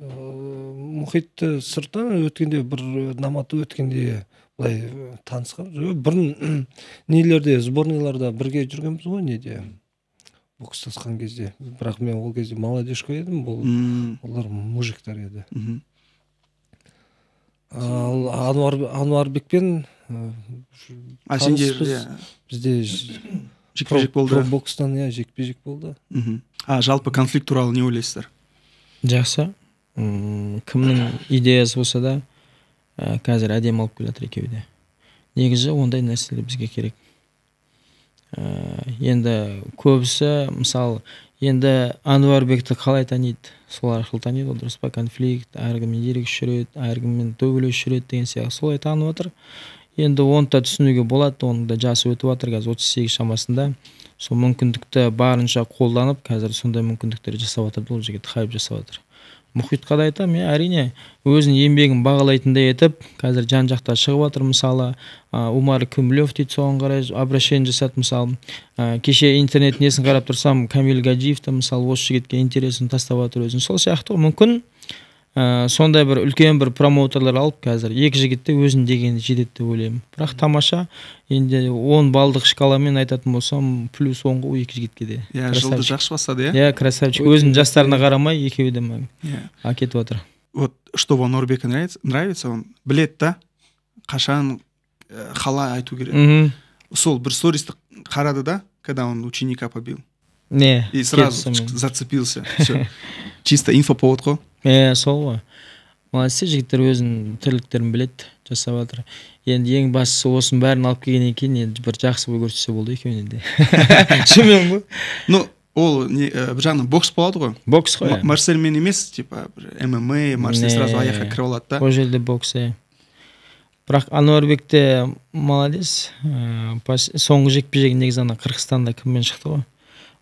Мұхитты сырттан өткенде, бір наматы өткенде былай танысқан. Бұрын нелерде, сборныйларда бірге жүргенбіз ғой, неде, бокстасқан кезде. Бірақ мен ол кезде молодежка едім, бұл олар мужиктар еді. Ал Ануарбекпен А сендер таныспыз. Бізде жекпе жек болды. Про бокстан, иә, жекпе жек болды. А жалпы конфликт туралы не ойлайсыздар? Жақсы. Кімнің идеясы болса да, қазір әдемі алып келе жатыр екеуі де. Негізі ондай нәрселер бізге керек. Енді көбісі, мысалы, енді Ануарбекті қалай таниды? Сол арқылы таниды ғой, дұрыс па? Конфликт, әркіммен ерегіс жүреді, әркіммен төбелес жүреді деген сияқты, солай танып отыр. Енді оны да түсінуге болады, оның да жасы өтіп жатыр қазір, 38 шамасында. Сол мүмкіндікті барынша қолданып, қазір сондай мүмкіндіктер жасап жатыр да, ол жігіт хайп жасап жатыр. Мұхитқа да айтамын, иә, әрине, өзінің еңбегін бағалайтындай етіп қазір жан жақта шығып жатыр. Мысалы, Умар Күмілев дейді, соған қарай обращение жасады. Мысалы, кеше интернет несін қарап тұрсам, Камиль Гаджиев та, мысалы, осы жігітке интересін тастап жатыр өзін. Сол сияқты ғой, мүмкін, сондай бір үлкен бір промоутерлер алып, қазір екі жігіт те өзінің дегеніне жетеді деп ойлаймын. Бірақ тамаша, енді 10 балдық шкаламен айтатын болсам, плюс 10 ғой екі жігітке де. Иә, жылды Красавчик. жақсы бастады, иә. Иә, красавчик, өзінің жастарына қарамай екеуі де әкетіп жатыр. Вот что в Ануарбеке нравится, он біледі да, қашан, қалай айту керек. Сол бір стористі қарады да, когда он ученика побил. Не И сразу кетті сонымен. зацепился. Все. Чисто инфоповод қой. Иә, сол ғой, молодцы жігіттер, өзінің тірліктерін біледі, жасап жатыр. Енді ең бастысы, осының бәрін алып келгеннен кейін енді бір жақсы бой көрсетсе болды екеуіне де, шынымен ғой. Ну, ол не, бір жағынан бокс болады ғой. Бокс қой, иә. Марсельмен емес, типа бір ММА, Марсель сразу аяққа кіріп алады да. Ол жерде бокс, иә. Бірақ Ануарбек те молодец. Соңғы жекпе жегі негізі ана Қырғызстанда кіммен шықты ғой,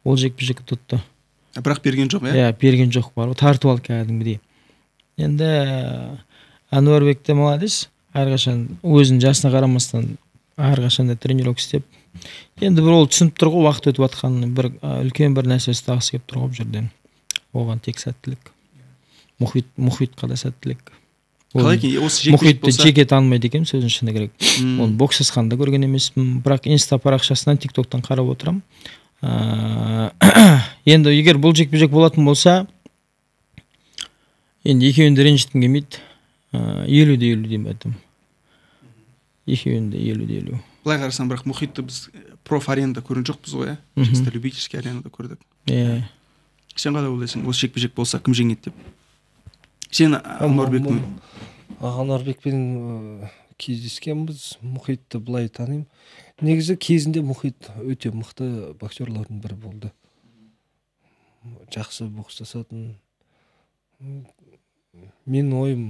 ол жекпе жекті ұтты. Бірақ берген жоқ, иә? Иә, берген жоқ, бар ғой, тартып алды кәдімгідей. Енді Әнуарбек те молодец, әрқашан өзінің жасына қарамастан әрқашан да тренировка істеп. Енді бір ол түсініп тұр ғой, уақыт өтіп жатқанын, бір үлкен бір нәрсе ұстағысы келіп тұр ғой бұл жерден. Оған тек сәттілік. Мұхитқа да сәттілік. Қалай екен осы жекпе-жек Мұхитты болса? Жеке танымайды екенмін, сөздің шыны керек. Оны бокстасқанды да көрген емеспін, бірақ инста парақшасынан, тиктоктан қарап отырамын. Енді егер бұл жекпе-жек болатын болса, енді екеуін де ренжіткім келмейді. 50-елу деймін айтамын. Екеуін де 50-50. Былай қарасаң, бірақ Мұхитты біз проф аренада көрген жоқпыз ғой, иә? Чисто любительский аренада көрдік. Иә. Сен қалай ойлайсың, осы жекпе-жек болса, кім жеңеді деп? Сен Ануарбектің Ануарбекпен кездескенбіз, Мұхитты былай танимын. Негізі кезінде Мұхит өте мықты боксерлардың бірі болды. Жақсы бокстасатын. Менің ойым,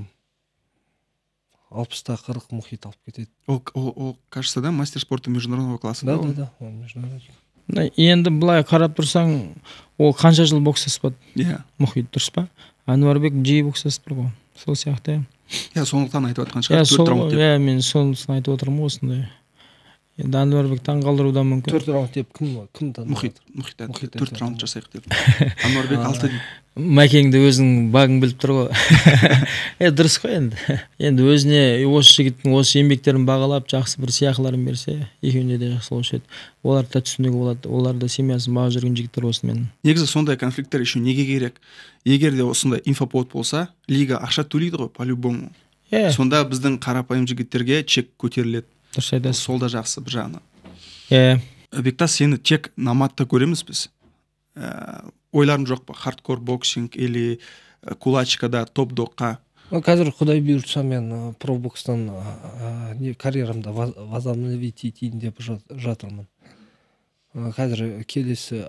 60-40 Мұхит алып кетеді. Ол, кажется, да, мастер спорта международного класса. Да, да, да, да, ол международный. Енді былай қарап тұрсаң, ол қанша жыл бокстаспады? Иә. Мұхит, дұрыс па? Әнуарбек жиі бокстасып тұр ғой. Сол сияқты. Иә, сондықтан айтып жатқан шығар, Иә, төрт сол раунд деп. Иә, мен сонысын айтып отырмын ғой осындай. Енді Әнуарбек таңғалдыруы да мүмкін. Төрт раунд деп кім таңдап Мұхит, жатыр? Мұхит айтты, Мұхит төрт айтып раунд жатыр. жасайық деп. Әнуарбек алты дейді. Мәкеңді өзің бағың біліп тұр ғой. Дұрыс қой енді. Енді өзіне осы жігіттің осы еңбектерін бағалап, жақсы бір сыйақыларын берсе, екеуіне де жақсы болушы еді. Олар да түсінігі болады, олар да семьясын бағып жүрген жігіттер осымен. Негізі сондай конфликттер еще неге керек? Егер де осындай инфоповод болса, лига ақша төлейді ғой по-любому. Иә. Сонда біздің қарапайым жігіттерге чек көтеріледі. Дұрыс айтасың. Сол да жақсы бір жағынан. Иә. Бектас, сені тек Номадта көреміз біз. Ойларың жоқ па? Хардкор боксинг или кулачкада, топ-докқа? Қазір Құдай бұйыртса, мен пробокстан не, карьерамды возобновить етейін деп жатырмын. Қазір келесі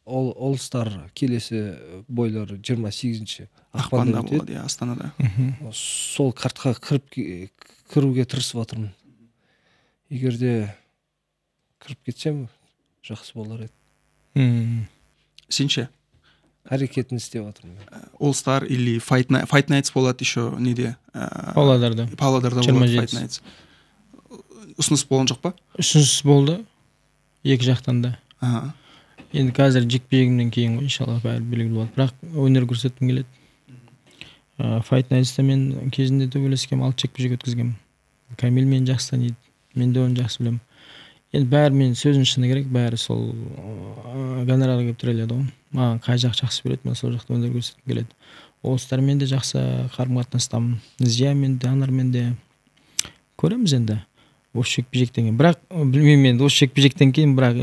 All Star, келесі бойлар 28 ақпанда ақпанда өтеді. Болады, иә, Астанада. Сол картқа кіруге тырысып жатырмын. Егер де кіріп кетсем, жақсы болар еді. Сен ше? Әрекетін істеп жатырмын мен. All Star или Fight Nights болады еще неде? Павлодарда. Павлодарда 27. болады Fight Nights. Ұсыныс болған жоқ па? Ұсыныс болды. Екі жақтан да. Енді қазір жекпе-жегімнен кейін ғой, иншалла, бәрі белгілі болады. Бірақ өнер көрсеткім келеді. Fight Nights'та мен кезінде төбелескенмін, 6 жекпе-жек өткізгенмін. Камил мені жақсы таниды, мен де оны жақсы білемін. Енді бәрі, мен сөздің шыны керек, бәрі сол гонорарға келіп тіреледі ғой. Маған қай жақ жақсы береді, мен сол жақта өнер көрсеткім келеді. Орыстармен де жақсы қарым-қатынастамын, Зиямен де, Анармен де. Көреміз енді осы жекпе-жектен кейін. Бірақ білмеймін енді осы жекпе-жектен кейін, бірақ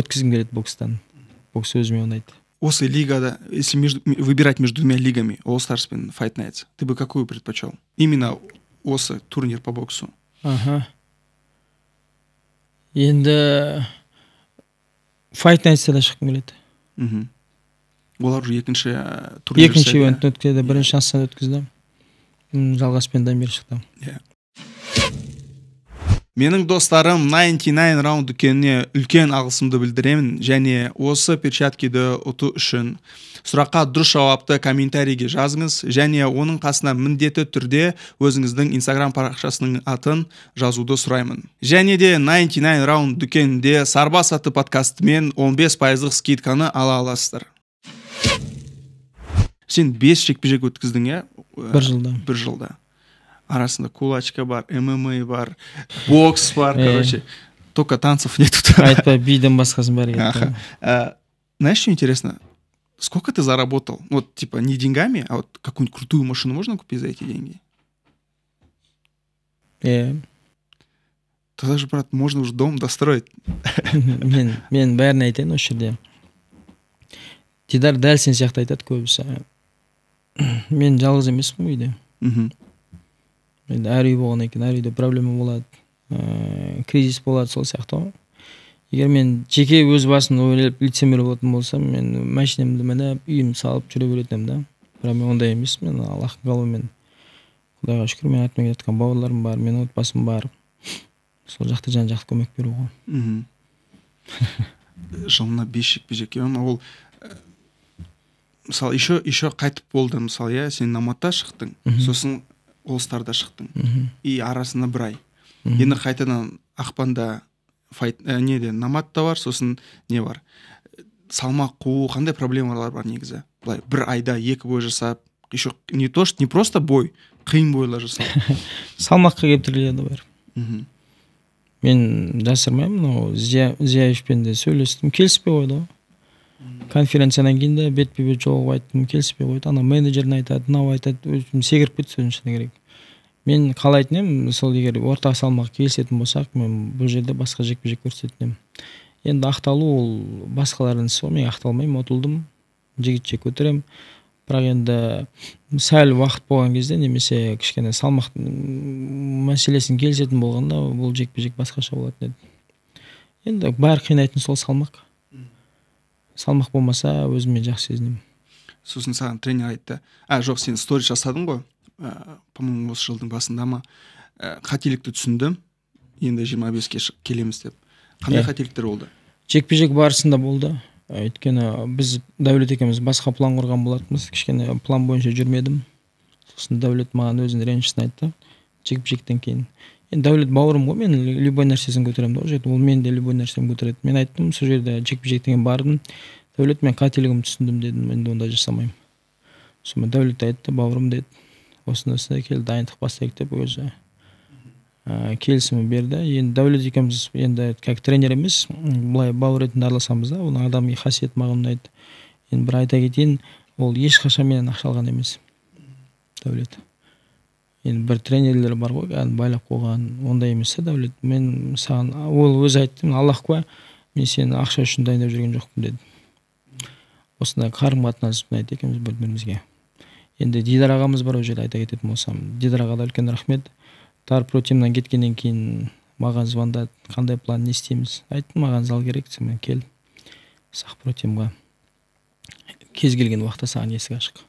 өткізгім келеді бокстан. Бокс өзіме ұнайды. Осы лигада, если выбирать между двумя лигами, All Stars пен Fight Nights, ты бы какую предпочел? Именно осы турнир по боксу. Аха. Енді Fight Nights'та да шыққым келеді. Олар уже екінші турнир Екінші жасайды, иә? ивентін өткізді, бірінші Астанада өткізді. Жалғас пен Дамир шықты. Иә. Менің достарым, 99 Round дүкеніне үлкен алғысымды білдіремін және осы перчаткиді ұту үшін сұраққа дұрыс жауапты комментарийге жазыңыз және оның қасына міндетті түрде өзіңіздің Instagram парақшасының атын жазуды сұраймын. Және де 99 Round дүкенінде Сарбас атты подкастымен 15 пайыздық скидканы ала аласыздар. Сен 5 жекпе-жек өткіздің, иә? Бір жылда. Бір жылда. Арасында кулачка бар, ММА бар, бокс бар, короче. Только танцев нету. Айтпа, биден басқасын бәрі кетті. Аха. Знаешь, что интересно? Сколько ты заработал? Вот, типа, не деньгами, а вот какую-нибудь крутую машину можно купить за эти деньги? Иә. Тогда же, брат, можно уже дом достроить. Мен бәрін айтайын осы жерде. Дидар дәл сен сияқты айтады көбісі. Мен жалғыз емеспін үйде. Енді әр үй болғаннан кейін әр үйде проблема болады, кризис болады, сол сияқты ғой. Егер мен жеке өз басым ойлап лицемер болатын болсам, мен машинамды мініп, үйімді салып жүре беретін едім да. Бірақ мен ондай емеспін, мен Аллахтың қалауымен, Құдайға шүкір, мен артымнан келе жатқан бауырларым бар, менің отбасым бар. Сол жақта жан жақты көмек беру ғой. Жылына 5 жекпе-жек, иә, ол, мысалы, еще қайтып болды, мысалы, иә, сен Номадта шықтың, сосын All Star'да шықтың. И арасында бір ай. Енді қайтадан ақпанда Файт неде, Номадта бар, сосын не бар, салмақ қуу, қандай проблемалар бар негізі? Былай бір айда екі бой жасап, еще не то что, не просто бой, қиын бойлар жасау. Салмаққа келіп тіреледі бәрі. Мен жасырмаймын, мынау Зияевпен де сөйлестім, келіспей қойды ғой. Конференциядан кейін де бетпе бет жолығып айттым, келіспей қойды. Ана менеджерін айтады, мынау айтады, өзім секіріп кетті, сөздің шыны керек. Мен қалайтын едім, сол егер орта салмақ келісетін болсақ, мен бұл жерде басқа жекпе жек көрсететін едім. Енді ақталу ол басқалардың ісі ғой, мен ақталмаймын, ұтылдым, жігітше көтеремін. Бірақ енді сәл уақыт болған кезде немесе кішкене салмақ мәселесін келісетін болғанда, бұл жекпе жек басқаша болатын еді. Енді бәрі қинайтын сол салмақ. Салмақ болмаса, өзіме жақсы сезінемін. Сосын саған тренер айтты, а жоқ, сен сторис жасадың ғой, по-моему, осы жылдың басында ма, қателікті түсіндім, енді 25-ке келеміз деп. Қандай қателіктер болды? Жекпе жек барысында болды. Өйткені біз Дәулет екеуміз басқа план құрған болатынбыз, кішкене план бойынша жүрмедім. Сосын Дәулет маған өзінің ренжісін айтты жекпе жектен кейін. Енді Дәулет бауырым ғой, мен любой нәрсесін көтеремін да ол жерде, ол мен де любой нәрсемді көтереді. Мен айттым, сол жерде жекпе жектен кейін бардым, Дәулет, мен қателігімді түсіндім дедім, енді ондай жасамаймын. Сонымен Дәулет айтты, бауырым деді, осындай осындай, кел, дайындық бастайық деп өзі келісімін берді. Енді Дәулет екеуміз енді как тренер емес, былай бауыр ретінде араласамыз да, оның адами қасиеті маған ұнайды. Енді бір айта кетейін, ол ешқашан менен ақша алған емес Дәулет. Енді бір тренерлер бар ғой, кәдімгі байлап қойған, ондай емес та Дәулет. Мен саған, ол өзі айтты, Аллах куә, мен сені ақша үшін дайындап жүрген жоқпын деді. Осындай қарым қатынас ұнайды екеуміз бір бірімізге. Енді Дидар ағамыз бар ол жерде, айта кететін болсам, Дидар аға да үлкен рахмет. Дар Про Тимнан кеткеннен кейін маған звондады, қандай план, не істейміз? Айттым, маған зал керек, сен кел Сақ Про Тимға, кез келген уақытта саған есік ашық.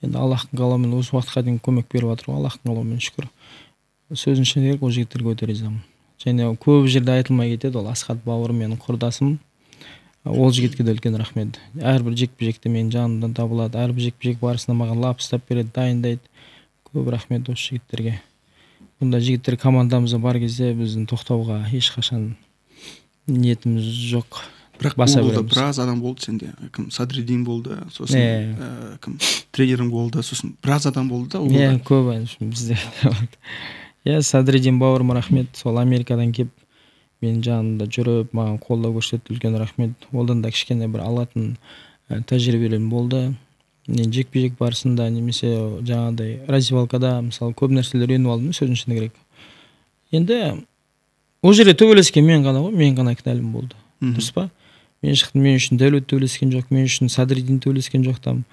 Енді Аллахтың қалауымен осы уақытқа дейін көмек беріп жатыр ғой, Аллахтың қалауымен, шүкір. Сөздің шыны керек, ол жігіттерге өте ризамын. Және көп жерде айтылмай кетеді, ол Асхат бауырым, менің құрдасым, ол жігітке де үлкен рахмет. Әрбір жекпе-жекте менің жанымдан табылады, әрбір жекпе-жек барысында маған лап ұстап береді, дайындайды. Көп рахмет осы жігіттерге. Бұндай жігіттер командамызда бар кезде біздің тоқтауға ешқашан ниетіміз жоқ. Бірақ Баса болды, береміз. Біраз адам болды сенде. Кім, Садриддин болды, сосын кім, тренерің болды, сосын біраз адам болды да ол Иә, болды. Көп ән бізде. Иә, Садриддин бауырыма рахмет. Сол Америкадан келіп менің жанымда жүріп, маған қолдау көрсетті, үлкен рахмет. Одан да кішкене бір алатын тәжірибелерім болды. Мен жекпе-жек барысында немесе жаңағыдай раздевалкада, мысалы, көп нәрселер үйреніп алдым, сөздің шыны керек. Енді ол жерде төбелескен мен ғана ғой, мен ғана кінәлім болды. Дұрыс па? Мен шықтым, мен үшін Дәулет төбелескен жоқ, мен үшін Садриддин төбелескен жоқ там,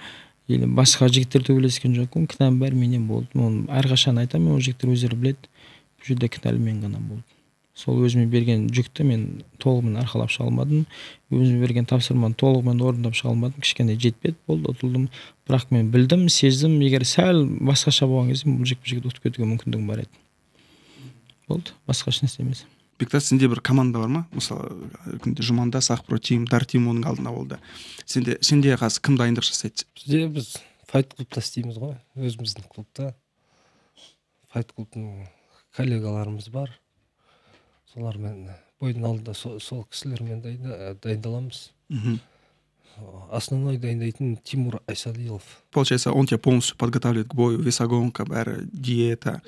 или басқа жігіттер төбелескен жоқ. Оның кінәм бәрі менен болды. Оны әрқашан айтамын, ол жігіттер өздері біледі. Бұл жерде кінәлі мен ғана болды. Сол өзіме берген жүкті мен толығымен арқалап шыға алмадым. Өзіме берген тапсырманы толығымен орындап шыға алмадым. Кішкене жетпеді, болды, ұтылдым. Бірақ мен білдім, сездім, егер сәл басқаша болған кезде бұл жекпе-жекті ұтып кетуге мүмкіндігім бар еді. Болды, басқа ешнәрсе емес. Бектас, сенде бір команда бар ма? Мысалы, күнде Жұманда, Сақ Про Тим, Дар Тим оның алдында болды. Сенде қазір кім дайындық жасайды? Бізде біз файт клубта істейміз ғой, өзіміздің клубта. Файт клубтың коллегаларымыз бар. Солармен бойдың алдында сол кісілермен дайындаламыз. Основной дайындайтын Тимур Айсадилов. Получается, он тебя полностью подготавливает к бою, весогонка, бәрі, диета.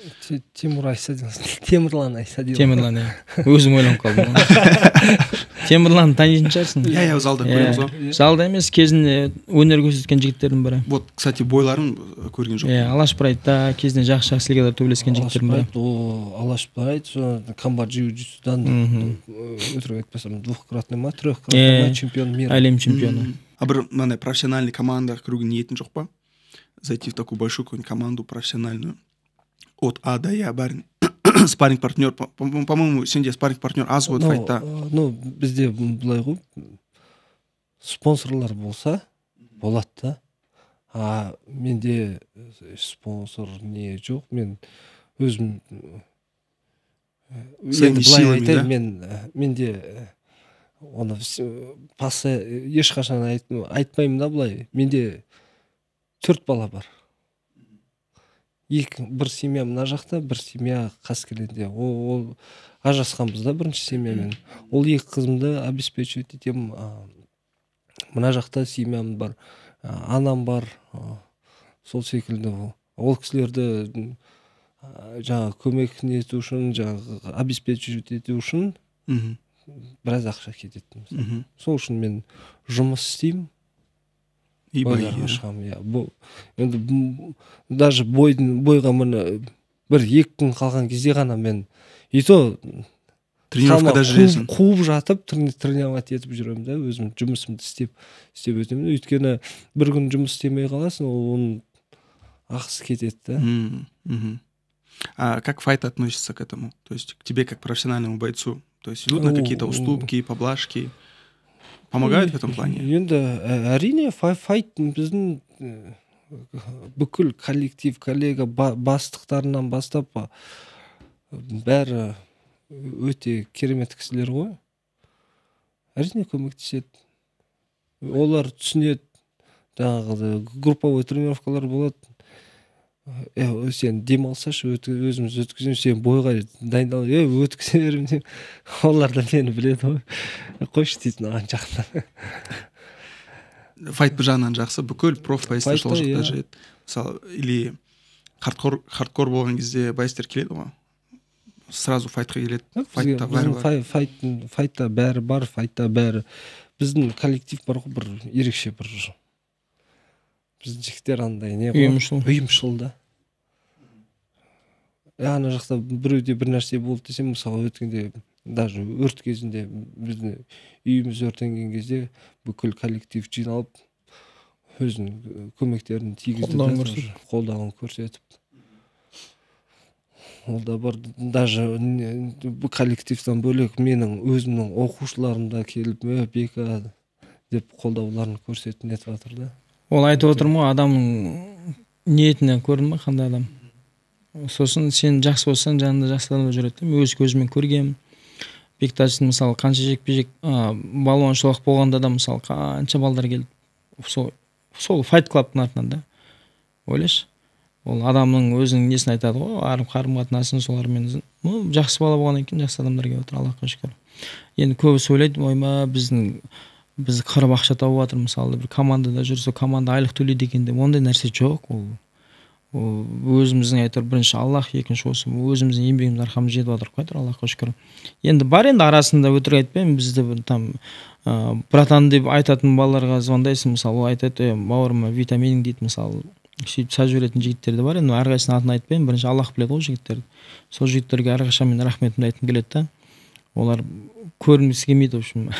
Тимур Айсадилов, Темірлан Айсадилов. Темірлан, иә. Өзім ойланып қалдым ғой. Темірланды танитын шығарсың. Иә, иә, залда Иә. көреміз ғой. Залда емес, кезінде өнер көрсеткен жігіттердің бірі. Вот, кстати, бойларын көрген жоқпын. Иә, Алаш Прайдта кезінде жақсы жақсы лигада төбелескен Алаш жігіттердің бірі. Прайд, о, Алаш Прайд, со комбат джиу-джитсудан, өтірік айтпасам, двухкратный ма, трехкратный ма чемпион мира. Әлем чемпионы. А бір мынандай профессиональный командаға кіруге ниетің жоқ па? Зайти в такую большую какую-нибудь команду профессиональную. От А до Я бәрін. Спарринг партнер, по-моему, сенде спарринг партнер аз ғой файтта. Ну, бізде былай ғой, спонсорлар болса болады да. А менде спонсор не жоқ, мен өзім, Своими енді былай силами, айтайын, да? мен, менде, оны пасы ешқашан айтпаймын да былай. Менде 4 бала бар. Екі, бір семья мына жақта, бір семья Қаскелеңде. Ол ажырасқанбыз да бірінші семьямен. Ол екі қызымды обеспечивать етемін. Мына жақта семьям бар, анам бар, сол секілді. Ол кісілерді жаңағы көмек нету үшін, жаңағы обеспечивать ету үшін біраз ақша кетеді. Сол үшін мен жұмыс істеймін. И бойларға шығамын, иә. Енді даже бойға міне 1-2 күн қалған кезде ғана мен и то тренировкада жүресің. Қуып жатып тренировать етіп жүремін да, өзім жұмысымды істеп өтемін. Өйткені бір күн жұмыс істемей қаласың, ол оның ақысы кетеді да. А как файт относится к этому? То есть к тебе как профессиональному бойцу? То есть идут на какие-то уступки, поблажки? Помогают в этом плане? Енді әрине, файт біздің бүкіл коллектив, коллега, бастықтарынан бастап бәрі өте керемет кісілер ғой. Әрине көмектеседі. Олар түсінеді. Жаңағы групповой тренировкалар болады. Сен демалсашы, өзіміз өткіземіз, сен бойға дайындал, өткізе беремін деп. Олар да мені біледі ғой. Қойшы дейді маған жақында. Файт бір жағынан жақсы, бүкіл проф бойцтар сол жақта жүреді. Мысалы, или хардкор болған кезде бойцтар келеді ғой. Сразу файтқа келеді. Файтта бәрі бар. Файтта бәрі бар, файтта бәрі. Біздің коллектив бар ғой, бір ерекше бір. Біздің жігіттер андай не ғой, ұйымшыл да. Ана жақта біреуде бір нәрсе болды десем, мысалы өткенде даже өрт кезінде біздің үйіміз өртенген кезде бүкіл коллектив жиналып өзінің көмектерін тигізді, қолдауын көрсетіп. Ол да бар. Даже коллективтен бөлек менің өзімнің оқушыларым да келіп, Бека деп қолдауларын көрсетіп нетіп жатыр да. Ол айтып отырмын ғой, адамның ниетінен көрдің ма қандай адам. Сосын сен жақсы болсаң, жанында жақсы адамдар жүреді. Мен өз көзіммен көргенмін. Бектастың мысалы қанша жекпе-жек балуан шолақ болғанда да мысалы қанша балдар келді. Сол Fight Club'тың артынан да. Ойлашы. Ол адамның өзінің несін айтады ғой, қарым-қатынасын солармен. Жақсы бала болғаннан кейін жақсы адамдар келіп отыр, Аллаға шүкір. Енді көбісі ойлайды, ойма біз қырып ақша тауып жатыр, мысалы бір командада жүрсе, команда айлық төлейді екен деп. Ондай нәрсе жоқ. Ол өзіміздің әйтеуір бірінші Аллах, екінші осы өзіміздің еңбегіміз арқамыз жетіп жатыр қой, Аллаға шүкір. Енді бар, енді арасында өтірік айтпаймын, бізді бір там братан деп айтатын балаларға звондайсың, мысалы ол айтады, бауырым, витамин дейді, мысалы сөйтіп сазып жіберетін жігіттер де бар. Енді әрқайсысының атын айтпаймын, бірінші Аллах біледі ғой жігіттерді. Сол жігіттерге әрқашан мен рахметімді айтқым келеді да. Олар көрінгісі келмейді, в общем.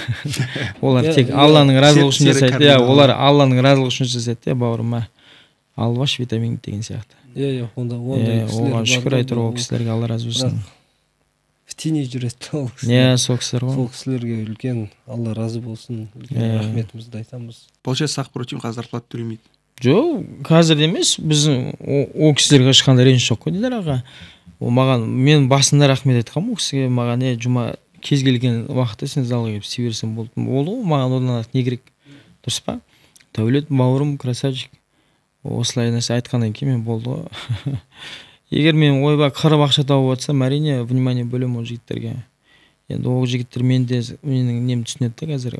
Олар тек Алланың разылығы үшін жасайды. Иә, олар Алланың разылығы үшін жасайды, иә, бауырым, алып аш витамин деген сияқты. Иә, ондай кісілер бар. Оған шүкір айтыр, ол кісілерге Алла разы болсын. В тени жүреді ол кісілер. Иә, сол кісілер ғой. Сол кісілерге үлкен Алла разы болсын, үлкен рахметімізді айтамыз. Получается, Сақ Про Тим қазір зарплата төлемейді? Жоқ, қазір емес, біздің ол кісілерге ешқандай реніш жоқ қой, Дидар аға. Ол маған, мен басында рахмет айтқанмын ол кісіге, маған жұма кез келген уақытта сен залға келіп істей берсең болды. Болды ғой, маған одан артық не керек, дұрыс па? Дәулет бауырым, красавчик. Осылай нәрсе айтқаннан кейін мен болды ғой. Егер мен ойба қырып ақша тауып жатсам, әрине внимание бөлемін ол жігіттерге. Енді ол жігіттер менің немді түсінеді де қазір,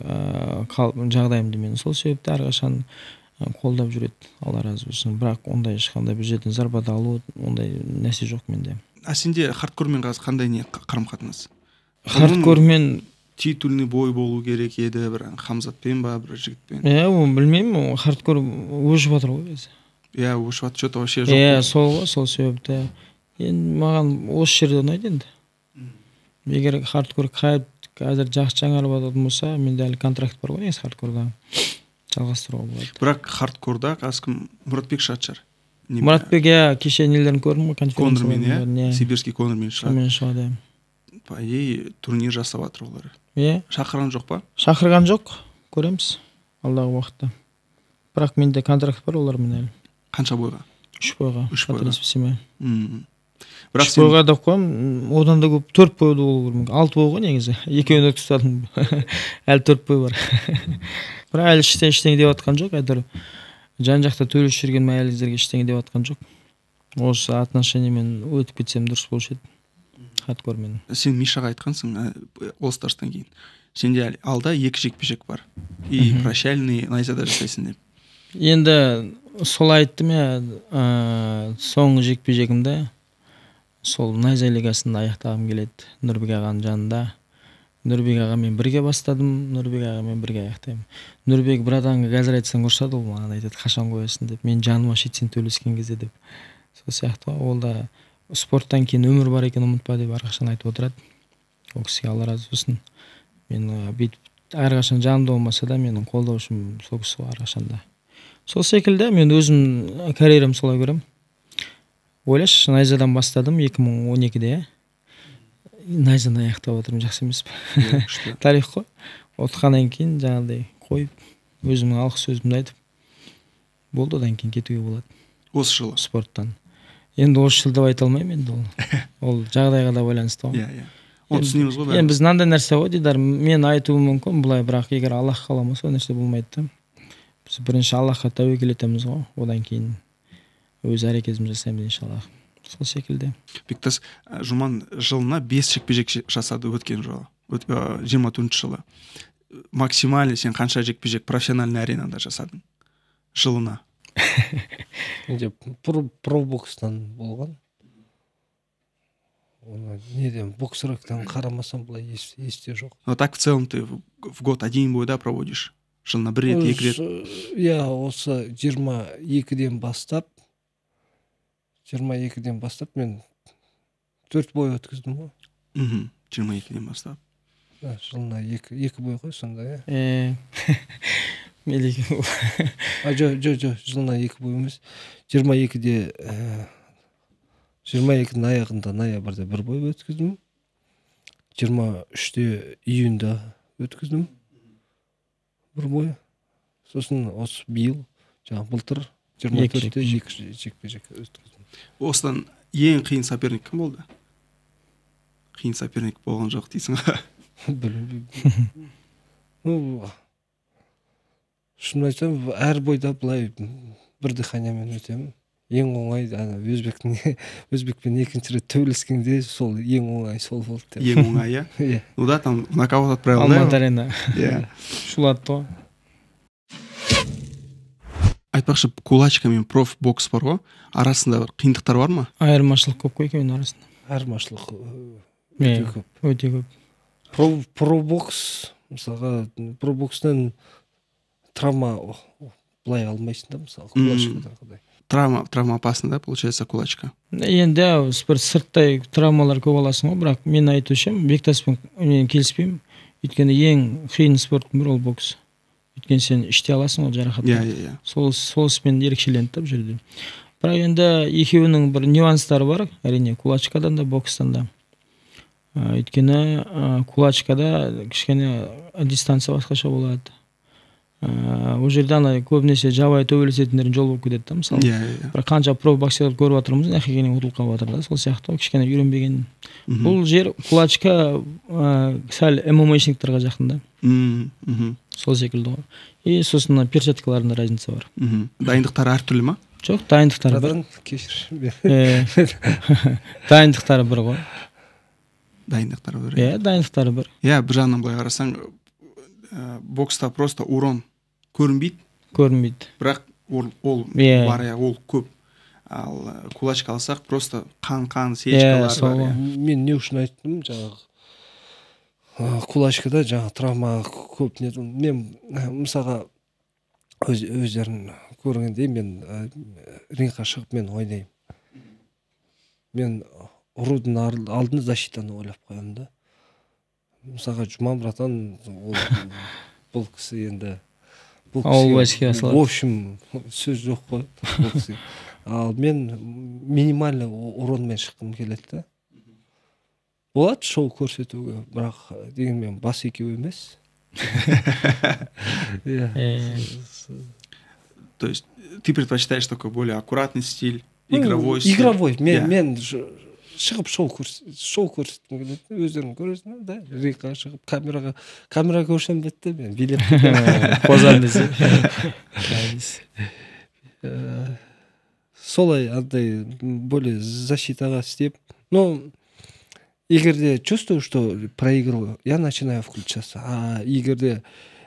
жағдайымды мен. Сол себепті әрқашан қолдап жүреді, Алла разы болсын. Бірақ ондай ешқандай бір жерден зарплата алу, ондай нәрсе жоқ менде. А сенде хардкормен қазір қандай не қарым-қатынас? Хардкормен титульный бой болу керек еді, бір Хамзатпен ба, бір жігітпен? Иә, оны білмеймін, хардкор өшіп жатыр ғой қазір. Иә, өшіп жатыр, что-то вообще жоқ. Иә, сол ғой, сол себепті. Енді маған осы жерде ұнайды енді. Егер хардкор қазір жақсы жаңарып жататын болса, менде әлі контракт бар ғой негізі хардкорда. Жалғастыруға болады. Бірақ хардкорда қазір кім? Мұратбек шығатын шығар. Мұратбек, иә, кеше нелерін көрдім ғой, конференцияларын. Конормен, иә, сибирский Конормен шығады. Сонымен шығады, иә. По идее, турнир жасап жатыр олар. Иә. Шақырған жоқ па? Шақырған жоқ, көреміз алдағы уақытта. Бірақ менде контракт бар олармен әлі. Қанша бойға? 3 бойға. 3 бойға. Қателеспесем. Бірақ 3 бойға деп қоямын, одан да көп 4 бойда болу керек. 6 бой ғой негізі. Екеуін өткізіп тастадым. Әлі 4 бой бар. Бірақ әлі ештеңе деп жатқан жоқ. Әйтеуір жан жақта төреші жүрген әйелдерге ештеңе деп жатқан жоқ. Осы отношениемен өтіп кетсем, дұрыс болушы еді, хардкормен. Сен Мишаға айтқансың, All Stars'тан кейін сенде әлі алда екі жекпе жек бар и прощальный Найзада жасайсың деп. Енді солай айттым, иә. Соңғы жекпе жегімді сол Найза лигасында аяқтағым келеді, Нұрбек ағаның жанында. Нұрбек ағамен бірге бастадым, Нұрбек ағамен бірге аяқтаймын. Нұрбек братанға қазір айтсаң, ұрсады. Ол маған айтады: «Қашан қоясың?» – деп. «Мен жаным ашиды сен төбелескен кезде», – деп. Сол сияқты ғой, ол да «Спорттан кейін өмір бар екенін ұмытпа» деп әрқашан айтып отырады. Ол кісіге Алла разы болсын. Мен бүйтіп әрқашан жанымда болмаса да, менің қолдаушым сол кісі ғой әрқашанда. Сол секілді мен өзім карьерамды солай көремін. Ойлашы, Найзадан бастадым 2012-де, иә, Найзаны аяқтап отырмын, жақсы емес пе? Иә, күшті. Тарих қой. Ұтқаннан кейін жаңағыдай қойып, өзімнің алғы сөзімді айтып болды, одан кейін кетуге болады Осы жылы. спорттан. Енді осы жыл деп айта алмаймын енді, ол жағдайға да байланысты ғой. Иә, иә, оны түсінеміз ғой Енді бәріміз. біз мынандай нәрсе ғой, Дидар, мен айтуым мүмкін былай, бірақ егер Аллах қаламаса, ол нәрсе болмайды да. Біз бірінші Аллахқа тәуекел етеміз ғой, одан кейін өз әрекетімізді жасаймыз, иншаллах, сол секілді. Бектас, Жұман жылына бес жекпе жек жасады өткен жолы, 24-жылы. Максимально сен қанша жекпе жек профессиональный аренада жасадың жылына? Менде про бокстан болған, оны неден, боксректен қарамасам, былай есте жоқ. Но так в целом ты в год один бой, да, проводишь? Жылына бір рет, екі рет. Иә, осы 22-ден бастап мен төрт бой өткіздім ғой. 22-ден бастап. Да, жылына екі бой ғой сонда, иә. Мелеке. А, жоқ, жоқ, жоқ, жылына екі бой емес. 22-де, 22-нің аяғында, ноябрьде бір бой өткіздім, 23-те июньда өткіздім бір бой, сосын осы биыл, жаңағы былтыр 24-те екі жекпе жек өткіздім. Осыдан ең қиын соперник кім болды? Қиын соперник болған жоқ дейсің ғой. Білмеймін, ну, шынын айтсам, әр бойда былай бір дыханиямен өтемін. Ең оңай ана өзбектің, өзбекпен екінші рет төбелескенде, сол ең оңай сол болды деп. Ең оңай, иә? Иә. Ну да, там в нокаут отправил, да? Алматы Арена. Иә. Шулатты ғой. Айтпақшы, кулачка мен проф бокс бар ғой, арасында бір қиындықтар бар ма? Айырмашылық көп қой екеуінің арасында. Айырмашылық өте көп. Өте көп. Про бокс, мысалға, про бокстан травма былай алмайсың да, мысалы, кулачкадағыдай. Травма опасна, да, получается, кулачка? Енді бір сырттай травмалар көп аласың ғой, бірақ мен айтушы едім, Бектаспен мен келіспеймін, өйткені ең қиын спорттың бірі ол бокс, өйткені сен іште аласың ғой жарақатты. Иә, иә, иә. Сол ерекшеленді да бұл жерде. Бірақ енді екеуінің бір нюанстары бар, әрине, кулачкадан да, бокстан да. Өйткені кулачкада кішкене дистанция басқаша болады. Ол жерде ана көбінесе жабайы төбелесетіндердің жолы болып кетеді да, мысалы. Иә, иә, иә. Бірақ қанша про боксерлер көріп жатырмыз, мына жаққа келгеннен ұтылып қалып жатыр да, сол сияқты ғой, кішкене үйренбеген. Бұл жер кулачка сәл ММАшниктарға жақын да. Сол секілді ғой. И сосын мына перчаткаларында разница бар. Дайындықтары әртүрлі ма? Жоқ, дайындықтары бір. Братан, кешір. Дайындықтары бір ғой. Дайындықтары бір. Иә, дайындықтары бір. Иә, бір жағынан былай қарасаң, бокста просто урон көрінбейді. Көрінбейді. Бірақ ол бар, иә, ол көп. Ал кулачка алсақ, просто қан, сечкалар Сол бар, ғой. Иә. Мен не үшін айттым жаңағы, кулачкада жаңағы травма көп не, мен мысалға, өздерің көргендей, мен рингқа шығып, мен ойнаймын. Мен ұрудың алдында защитаны ойлап қоямын да. Мысалға, Жұман братан, ол бұл кісі енді, бұл Ауыл кісіге, войске салады. В общем, сөз жоқ қой бұл кісіге. Ал мен минимальный уронмен шыққым келеді да. Болады шоу көрсетуге, бірақ дегенмен бас екеу емес, иә. То есть ты предпочитаешь такой более аккуратный стиль, Ну, игровой стиль? Игровой мен. Иә. Мен шығып шоу көрсеткім келеді. Өздерің көресіңдер да, рингқа шығып, камераға, камера көрсем, бітті, мен билеп кетемін. Қозам десе. Солай андай более защитаға істеп. Но егер де чувствую, что проигрываю, я начинаю включаться. А егер де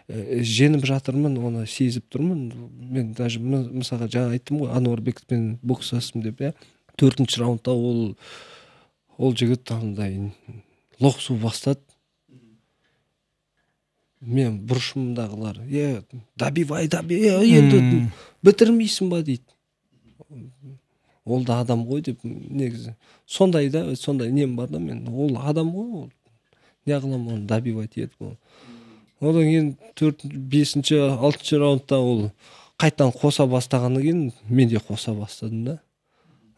жеңіп жатырмын, оны сезіп тұрмын. Мен даже, мысалға, жаңа айттым ғой, Ануарбековпен бокстастым деп, иә. Төртінші раундта ол жігіт андай лоқсу бастады. Мен бұрышымдағылар: «Е, добивай, добивай, енді бітірмейсің ба?» — дейді. Ол да адам ғой деп, негізі сондай да, сондай нем бар да мен. Ол адам ғой, ол неғыламын оны добивать етіп? Ол одан кейін төрт, бесінші, алтыншы раундта ол қайтадан қоса бастағаннан кейін мен де қоса бастадым да.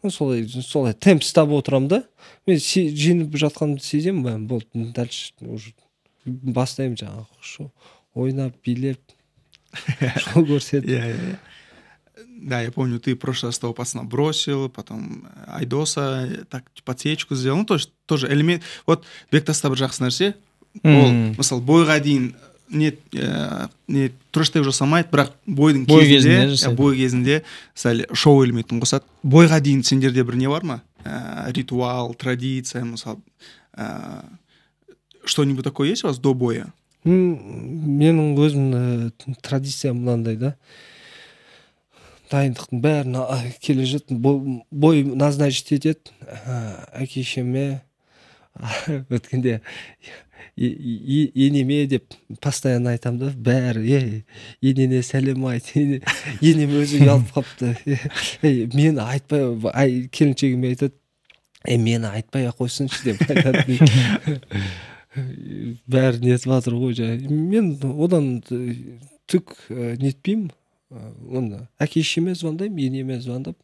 Солай темп ұстап отырамын да. Мен жеңіп жатқанымды сеземін, болды, дальше уже бастаймын жаңағы ойнап, билеп, шоу көрсетіп. Иә, иә. Да, я помню, ты в прошлый раз того пацана бросил, потом Айдоса так подсечку сделал. Ну, тоже, тоже элемент. Вот Бектаста бір жақсы нәрсе, ол, мысалы, бойға дейін не не трэш жасамайды, бірақ бойдың бой кезінде, бой кезінде сәл шоу элементін қосады. Бойға дейін сендерде бір не бар ма, ритуал, традиция, мысалы, что-нибудь такое есть у вас до боя? Менің өзім традициям мынандай да: дайындықтың бәрін келе жатып, бой назначить етеді әке шешеме өткенде енеме деп постоянно айтамын да. Бәрі: «Ей, енене сәлем айт». Енем өзі ұялып қалыпты. «Ей, мені айтпай», ай, келіншегіме айтады: «Ей, мені айтпай ақ қойсыншы», — деп айтады. Бәрі нетіп жатыр ғой. Жаңа мен одан түк нетпеймін. Оны әке шешеме звондаймын, енеме звондап,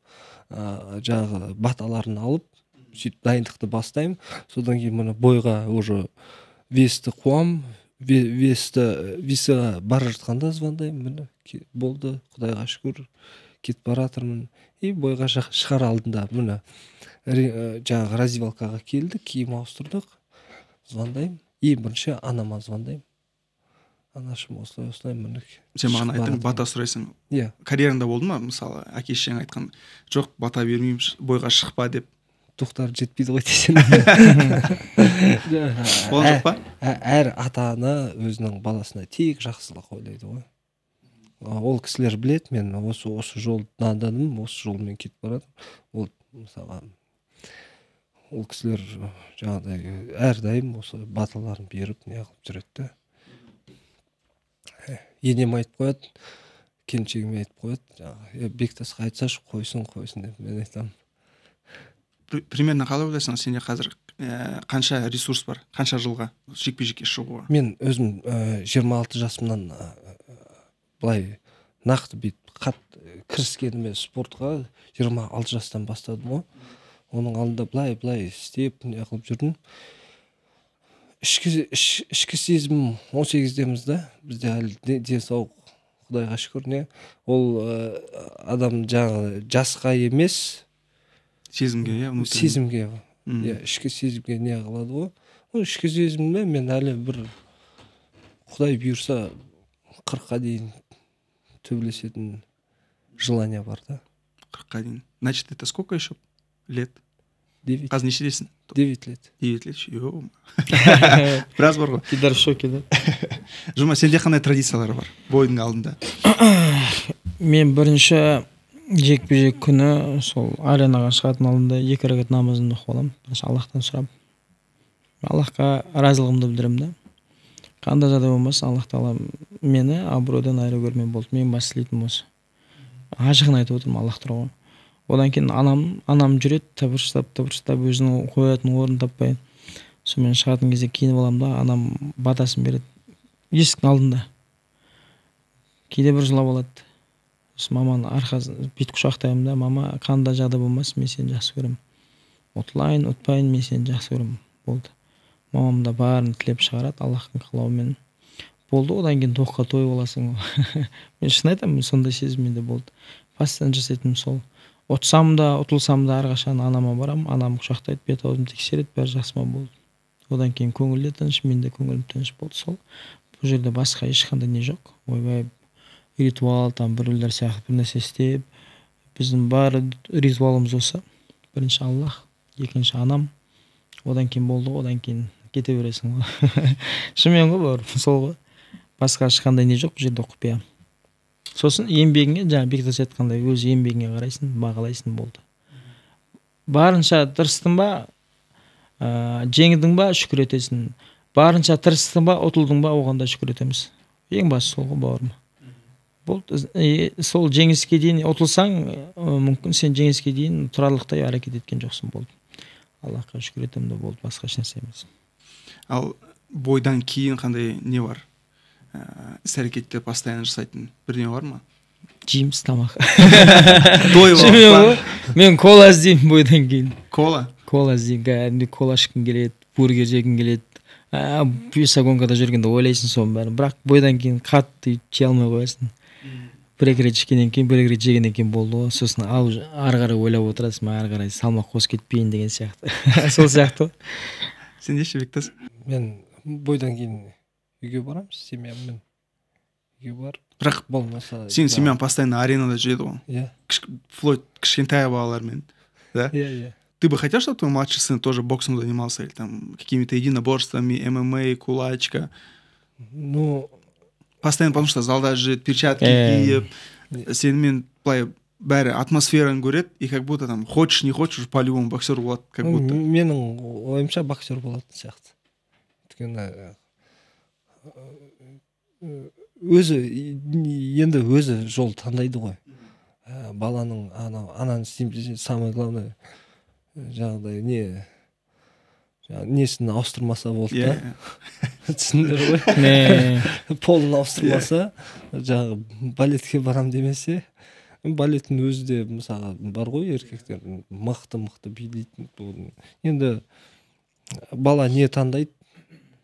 жаңағы баталарын алып, сөйтіп дайындықты бастаймын. Содан кейін мына бойға уже весті қуам, весті, весіға бара жатқанда звондаймын: «Міне, болды, құдайға шүкір, кетіп бара жатырмын». И бойға шығар алдында, міне, жаңағы раздевалкаға келдік, киім ауыстырдық, звондаймын. Ең бірінші анама звондаймын: «Анашым, осылай, осылай, міне». Сен маған айттың, бата сұрайсың. Иә. Карьераңда болды ма, мысалы, әке шешең айтқан: «Жоқ, бата бермеймін, бойға шықпа», — деп? Тоқтар жетпейді ғой десең. Болған жоқ па? Әр ата ана өзінің баласына тек жақсылық ойлайды ғой. Ол кісілер біледі, мен осы жолды таңдадым, осы жолмен кетіп бара жатырмын. Ол, мысалға, ол кісілер жаңағыдай әрдайым осы баталарын беріп, не қылып жүреді да. Енем айтып қояды, келіншегіме айтып қояды жаңағы: «Е, Бектасқа айтсашы, қойсын, қойсын», — деп. Мен айтамын. Примерно қалай ойлайсың, сенде қазір қанша ресурс бар, қанша жылға жекпе жекке шығуға? Мен өзім 26 жасымнан, былай нақты бүйтіп қатты кіріскеніме спортқа 26 жастан бастадым ғой. Оның алдында былай былай істеп, не қылып жүрдім. Ішкі сезім, 18-деміз да, бізде әлі денсаулық, құдайға шүкір. Не ол, адам жаңағы жасқа емес, сезімге, иә. Сезімге, иә, ішкі сезімге не қылады ғой. Ол ішкі сезімде мен әлі бір, құдай бұйырса, 40-қа дейін төбелесетін желание бар да. 40-қа дейін, значит, это сколько еще лет? 9. Қазір нешедесің? 9 лет. 9 лет, біраз бар ғой. Дидар в шоке да. Жұма, сенде қандай традициялар бар бойдың алдында? Мен бірінші жекпе жек күні сол аренаға шығатын алдында екі ракат намазымды оқып аламын. Бірінші Аллахтан сұрап, Аллахқа разылығымды білдіремін да. Қандай жағдай болмасын, Аллах тағала мені абыройдан айыра көрме, болды. Мен бас тілейтінім осы, ашығын айтып отырмын, Аллах тұр ғой. Одан кейін анам жүреді тыпыршықтап, тыпыршықтап, өзінің қоятын орнын таппай. Сонымен шығатын кезде киініп аламын да, анам батасын береді есіктің алдында. Кейде бір жылап алады. Сосын маманың арқасын бүйтіп құшақтаймын да: «Мама, қандай жағдай болмасын, мен сені жақсы көремін. Ұтылайын, ұтпайын, мен сені жақсы көремін», — болды. Мамам да барын тілеп шығарады Аллахтың қалауымен, болды. Одан кейін тоққа тойып аласың. Мен шын айтамын, сондай сезім менде болды. Постоянно жасайтыным сол: ұтсам да, ұтылсам да, әрқашан анама барамын. Анам құшақтайды, бет аузымды тексереді, бәрі жақсы ма, болды. Одан кейін көңіл де тыныш, мен де көңілім тыныш, болды. Сол, бұл жерде басқа ешқандай не жоқ. Ойбай, ритуал там, біреулер сияқты бір нәрсе істеп. Біздің бар ритуалымыз осы. Бірінші Аллах, екінші анам, одан кейін болды ғой, одан кейін кете бересің ғой. Шынымен ғой, бауырым, сол ғой. Басқа ешқандай не жоқ бұл жерде, құпия. Сосын еңбегіңе, жаңа Бектас айтқандай, өз еңбегіңе қарайсың, бағалайсың, болды. Барынша тырыстың ба, жеңдің ба, шүкір етесің. Барынша тырыстың ба, ұтылдың ба, оған да шүкір етеміз. Ең бастысы сол ғой, бауырым. Болды, сол жеңіске дейін ұтылсаң, мүмкін сен жеңіске дейін тұрарлықтай әрекет еткен жоқсың, болды. Аллахқа шүкір етемін де болды, басқа ешнәрсе емес. Ал бойдан кейін қандай не бар? Іс әрекеттер постоянно жасайтын бірдеңе бар ма? Жейміз тамақ. Той бар. Мен кола іздеймін бойдан кейін. Кола? Кола іздеймін, кәдімгідей кола ішкім келеді, бургер жегім келеді. Весогонкада жүргенде ойлайсың соның бәрін, бірақ бойдан кейін қатты жей алмай қоясың. Бір-екі рет ішкеннен кейін, бір-екі рет жегеннен кейін болды ғой. Сосын ары қарай ойлап отырасың, ары қарай салмақ қосып кетпейін деген сияқты. Сол сияқты. Сен ше, Бектас? Мен бойдан кейін үйге барамын, семьяммен үйге барып. Бірақ болмаса сенің семьяң постоянно аренада жүреді ғой. Иә. Флойд кішкентай балалармен, да? Иә, иә. Ты бы хотел, чтобы твой младший сын тоже боксом занимался или там какими-то единоборствами, ММА, кулачка? Ну, постоянно, потому что залда жүреді, перчатки киіп, сенімен былай бәрі атмосфераны көреді, и как будто там хочешь не хочешь, по-любому боксер болады, как будто. Менің ойымша боксер болатын сияқты. Өйткені өзі енді өзі жол таңдайды ғой. Баланың ананы істеймін десе, самое главное жаңағыдай не несін ауыстырмаса болды да. Түсіндіңдер ғой. Полын ауыстырмаса, жаңағы балетке барам демесе, балеттің өзі де мысалға бар ғой, еркектер мықты-мықты билейтін. Енді бала не таңдайды,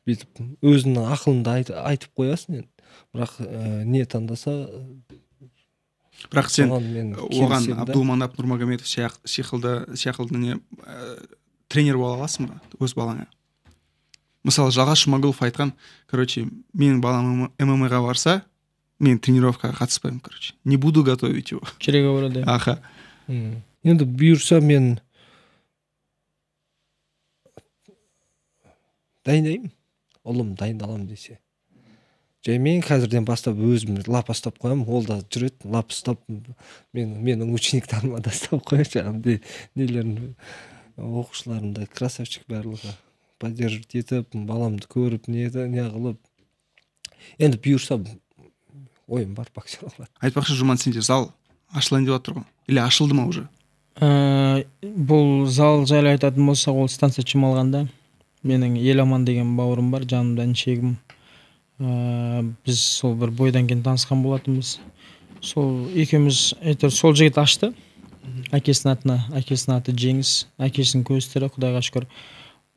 бүйтіп өзінің ақылында айтып қоясың енді. Бірақ не таңдаса, бірақ сен оған Абдулманап Нурмагомедов секілді не тренер бола аласың ба өз балаңа? Мысалы, Жалғас Жұмағұлов айтқан, короче, менің балам ММА-ға барса, мен тренировкаға қатыспаймын, короче. Не буду готовить его. Жүрегі ауырады. Аха. Енді бұйырса мен дайындаймын. Ұлым дайындаламын десе. Жай мен қазірден бастап өзім лапа ұстап қоямын, ол да жүреді, лапа ұстап, менің учениктарыма да ұстап қояды, жаңағыдай нелерін, оқушыларым да красавчик барлығы поддерживать етіп, баламды көріп, не қылып. Енді бұйырса ойым бар, боксер болады. Айтпақшы, Жұман, сенде зал ашылайын деп жатыр ғой? Или ашылды ма уже? Бұл зал жайлы айтатын болсақ, ол станция Чемалғанда. Менің Еламан деген бауырым бар, жанымда інішегім. Біз сол бір бойдан кейін танысқан болатынбыз. Сол екеуміз, әйтеуір сол жігіт ашты. Әкесінің атына, әкесінің аты Жеңіс, әкесінің көзі тірі, Құдайға шүкір.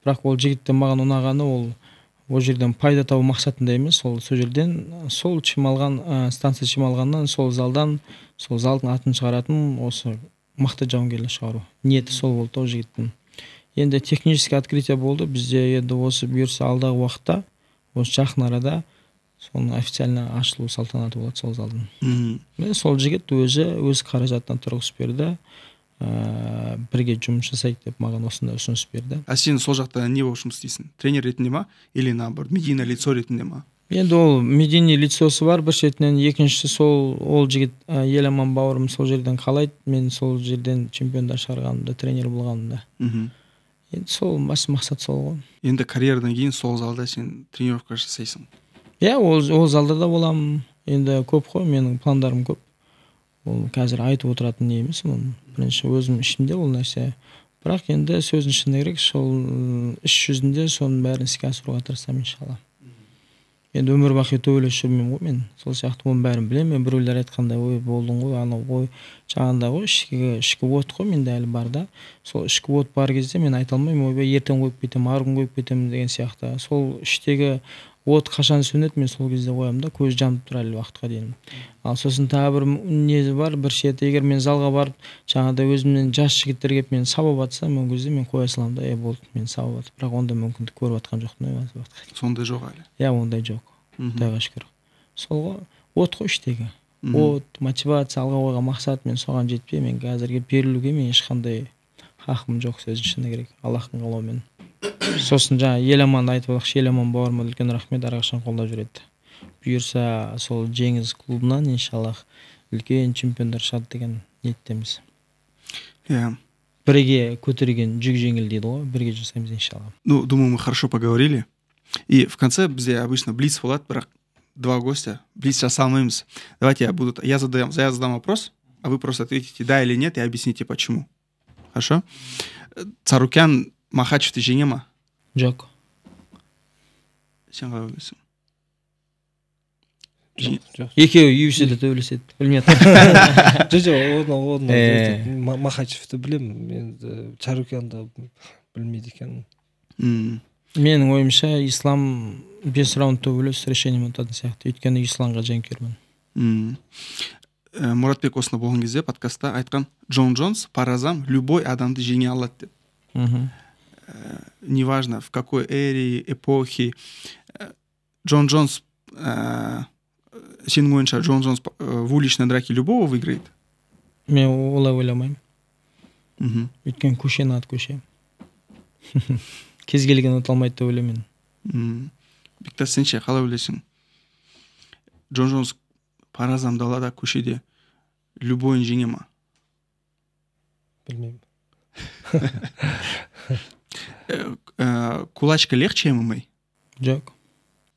Бірақ ол жігіттен маған ұнағаны, ол жерден пайда табу мақсатында емес, ол сол жерден, сол Чемалған, станция Чемалғаннан, сол залдан, сол залдың атын шығаратын осы мықты жауынгерлер шығару. Ниеті сол болды ол жігіттің. Енді технический открытие болды, бізде енді осы бұйырса алдағы уақытта, осы жақын арада соның официально ашылу салтанаты болады сол залдың. Мен сол жігіт өзі өз қаражатынан тұрғызып берді, бірге жұмыс жасайық деп маған осындай ұсыныс берді. А сен сол жақта не болып жұмыс істейсің? Тренер ретінде ма? Или наоборот, медийное лицо ретінде ма? Енді ол медийный лицосы бар бір шетінен, екіншісі сол ол жігіт Еламан бауырым сол жерден қалайды, мен сол жерден чемпиондар шығарғанымда, тренер болғанымда. Енді сол бас мақсат сол ғой. Енді карьерадан кейін сол залда сен тренировка жасайсың? Иә, ол залда да боламын. Енді көп қой, менің пландарым көп. Ол қазір айтып отыратын не емес, оның бірінші өзім ішімде ол нәрсе. Бірақ енді сөздің шыны керек, сол іс жүзінде соның бәрін іске асыруға тырысамын иншалла. Енді өмір бақи төбелесіп жүрмеймін ғой мен. Сол сияқты оның бәрін білемін. Мен біреулер айтқандай, ой болдың ғой, анау ғой, жаңағындай ғой, ішкі от қой менде әлі бар да. Сол ішкі от бар кезде мен айта алмаймын, ойбай ертең қойып кетемін, арғы күн қойып кетемін деген сияқты. Сол іштегі от қашан сөнеді, мен сол кезде қоямын да, көз жанып тұр әлі уақытқа дейін. Ал сосын тағы бір несі бар, бір шеті, егер мен залға барып, жаңағыдай өзімнен жас жігіттер келіп мені сабап атса, мен ол кезде мен қоя саламын да, болды, мен сабап атып. Бірақ ондай мүмкіндік көріп жатқан жоқпын. Сондай жоқ әлі? Иә, ондай жоқ. Құдайға шүкір. Сол ғой, от қой іштегі. От, мотивация, алға қойған мақсат, мен соған жетпей, мен қазірге берілуге мен ешқандай хақым жоқ, сөздің шыны керек, Аллахтың қалауымен. Сосын жаңа Еламанды айтып алайықшы. Еламан бауырыма үлкен рахмет, әрқашан қолдап жүреді. Бұйырса, сол Жеңіс клубынан, иншаллах, үлкен чемпиондар шығады деген ниеттеміз. Бірге көтерген жүк жеңіл дейді ғой, бірге жасаймыз, иншалла. Ну, думаю, мы хорошо поговорили. И в конце бізде обычно блиц болады, бірақ два гостя, блиц жасай алмаймыз. Давайте я задам вопрос, а вы просто ответите «да» или «нет» и объясните почему. Хорошо? Царукян Махачевті жеңе ма? Жоқ. Сен қалай ойлайсың? Жоқ, жоқ. Екеуі UFC-де төбелеседі, білмей. Жоқ, оны Махачевті білемін, енді Чарукянды білмейді екенмін. Менің ойымша, Ислам бес раунд төбелес решениемен ұтатын сияқты, өйткені Исламға жанкүйермін. Мұратбек осында болған кезде подкастта айтқан, Джон Джонс по разам любой адамды жеңе алады деп. Неважно, в какой эре, эпохе. Джон Джонс, сенің ойыңша, Джон Джонс в уличной драке любого выиграет? Мен олай ойламаймын. Өйткені көшенің аты көше, кез келген ұта алмайды деп ойлаймын мен. Бектас, сен ше, қалай ойлайсың, Джон Джонс по разам далада, көшеде любойын жеңе ма? Білмеймін. Кулачка легче ММА? Жоқ.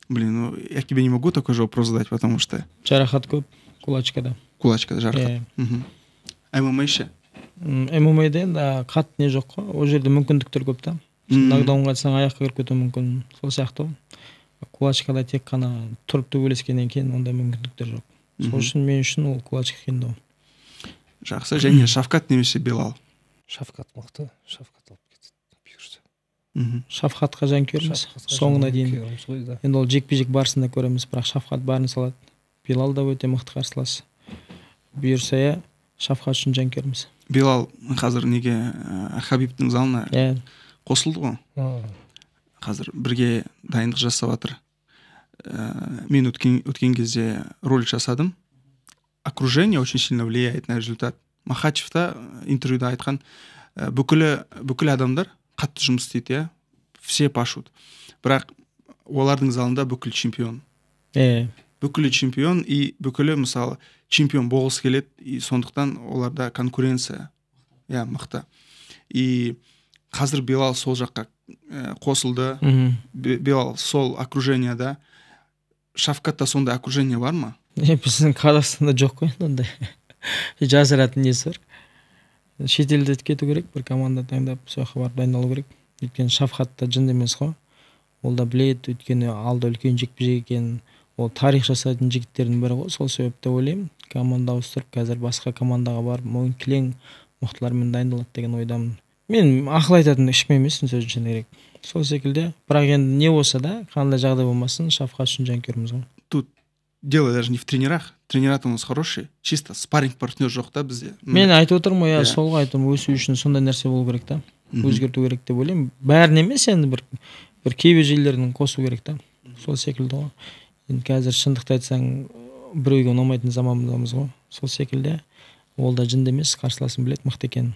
Блин, ну я тебе не могу такой же вопрос задать, потому что Жарақат көп кулачкада. Кулачкада жарақат. ММА ше? ММАде енді қатты не жоқ қой, ол жерде мүмкіндіктер көп та. Нокдаунға айтсаң, аяққа кіріп кетуі мүмкін, сол сияқты ғой. Кулачкада тек қана тұрып төбелескеннен кейін ондай мүмкіндіктер жоқ. Сол үшін мен үшін ол кулачка қиындау. Жақсы. Және Шавкат немесе Белал? Шавкат мықты, Шавкат алып кетеді, бұйырса. Шавкатқа жанкүйерміз соңына дейін. Ғой да. Енді ол жекпе жек барысында көреміз, бірақ Шавкат барын салады. Белал да өте мықты қарсылас. Бұйырса, иә, Шавкат үшін жанкүйерміз. Белал қазір неге, Хабибтің залына қосылды ғой. Қазір бірге дайындық жасап жатыр. Мен өткен кезде ролик жасадым. Окружение очень сильно влияет на результат. Махачев та интервьюда айтқан, бүкіл адамдар қатты жұмыс істейді, иә, все пашут, бірақ олардың залында бүкіл чемпион. Бүкілі чемпион, и бүкілі, мысалы, чемпион болғысы келеді, и сондықтан оларда конкуренция, иә, мықты. И қазір Белал сол жаққа қосылды. Белал сол окруженияда. Шавкатта сондай окружение бар ма? Біздің Қазақстанда жоқ қой енді ондай жасыратын несі бар. Шетелде кету керек, бір команда таңдап, сол жаққа барып дайындалу керек. Өйткені Шавкат та жынды емес қой, ол да біледі, өйткені алда үлкен жекпе жек екенін. Ол тарих жасайтын жігіттердің бірі ғой. Сол себепті ойлаймын, команда ауыстырып, қазір басқа командаға барып, кілең мықтылармен дайындалады деген ойдамын. Мен ақыл айтатын ешкім емеспін, сөздің шыны керек, сол секілді. Бірақ енді не болса да, қандай жағдай болмасын, Шавкат үшін жанкүйерміз ғой. Тут дело даже не в тренерах, тренера у нас хорошие, чисто спарринг партнер жоқ та бізде. Мен айтып отырмын ғой, иә, сол ғой айтып, өсу үшін сондай нәрсе болу керек та. Өзгерту керек деп ойлаймын. Бәрін емес енді, бір кейбір жерлерін қосу керек та, сол секілді ғой. Енді қазір шындықты айтсаң, біреуге ұнамайтын замандамыз ғой. Сол секілді ол да жынды емес, қарсыласын біледі мықты екенін.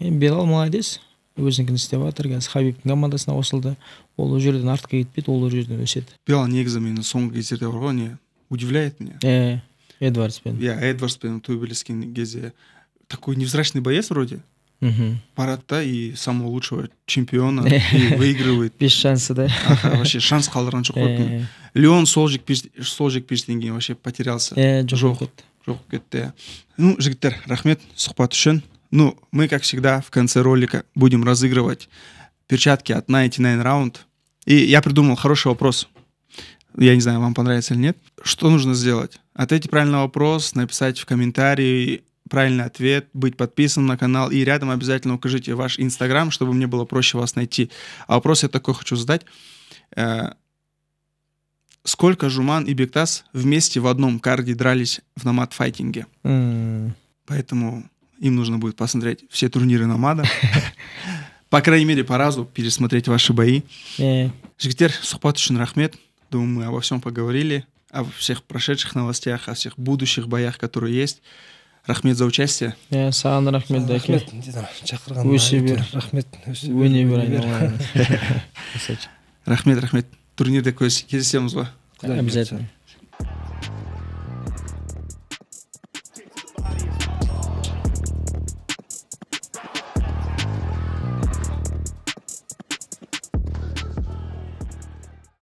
Енді Белал молодец, өзінікін істеп жатыр. Қазір Хабибтің командасына қосылды. Ол жерден артқа кетпейді, ол жерден өседі. Белал негізі мені соңғы кездерде бар ғой, не удивляет меня. Эдвардспен. Иә, Эдвардспен төбелескен кезде такой невзрачный боец вроде, барады да и самого лучшего чемпиона и выигрывает. Без шанса да. Вообще шанс қалдырған жоқ қой. Леон сол жекпе жектен кейін вообще потерялся. Жоқ кетті, жоқ кетті, иә. Ну, жігіттер, рахмет сұхбат үшін. Ну, мы, как всегда, в конце ролика будем разыгрывать перчатки от 99 Round. И я придумал хороший вопрос. Я не знаю, вам понравится или нет. Что нужно сделать? Ответить правильный вопрос, написать в комментарии правильный ответ, быть подписан на канал и рядом обязательно укажите ваш инстаграм, чтобы мне было проще вас найти. А вопрос я такой хочу задать. Сколько Жуман и Бектас вместе в одном карде дрались в Номад Файтинге? Поэтому им нужно будет посмотреть все турниры Номада. По крайней мере, по разу пересмотреть ваши бои. Жігіттер, сұхбат үшін рахмет. Думаю, мы обо всем поговорили. О всех прошедших новостях, о всех будущих боях, которые есть. Рахмет за участие. Иә, саған рахмет, дәке. Рахмет, Дидар, шақырғаныңа. Өсе бер. Рахмет, өсе бер, өне бер, өне бер. Айналайын. Красавчик. Рахмет, рахмет. Турнирде кездесеміз ғой. Құдай Обязательно.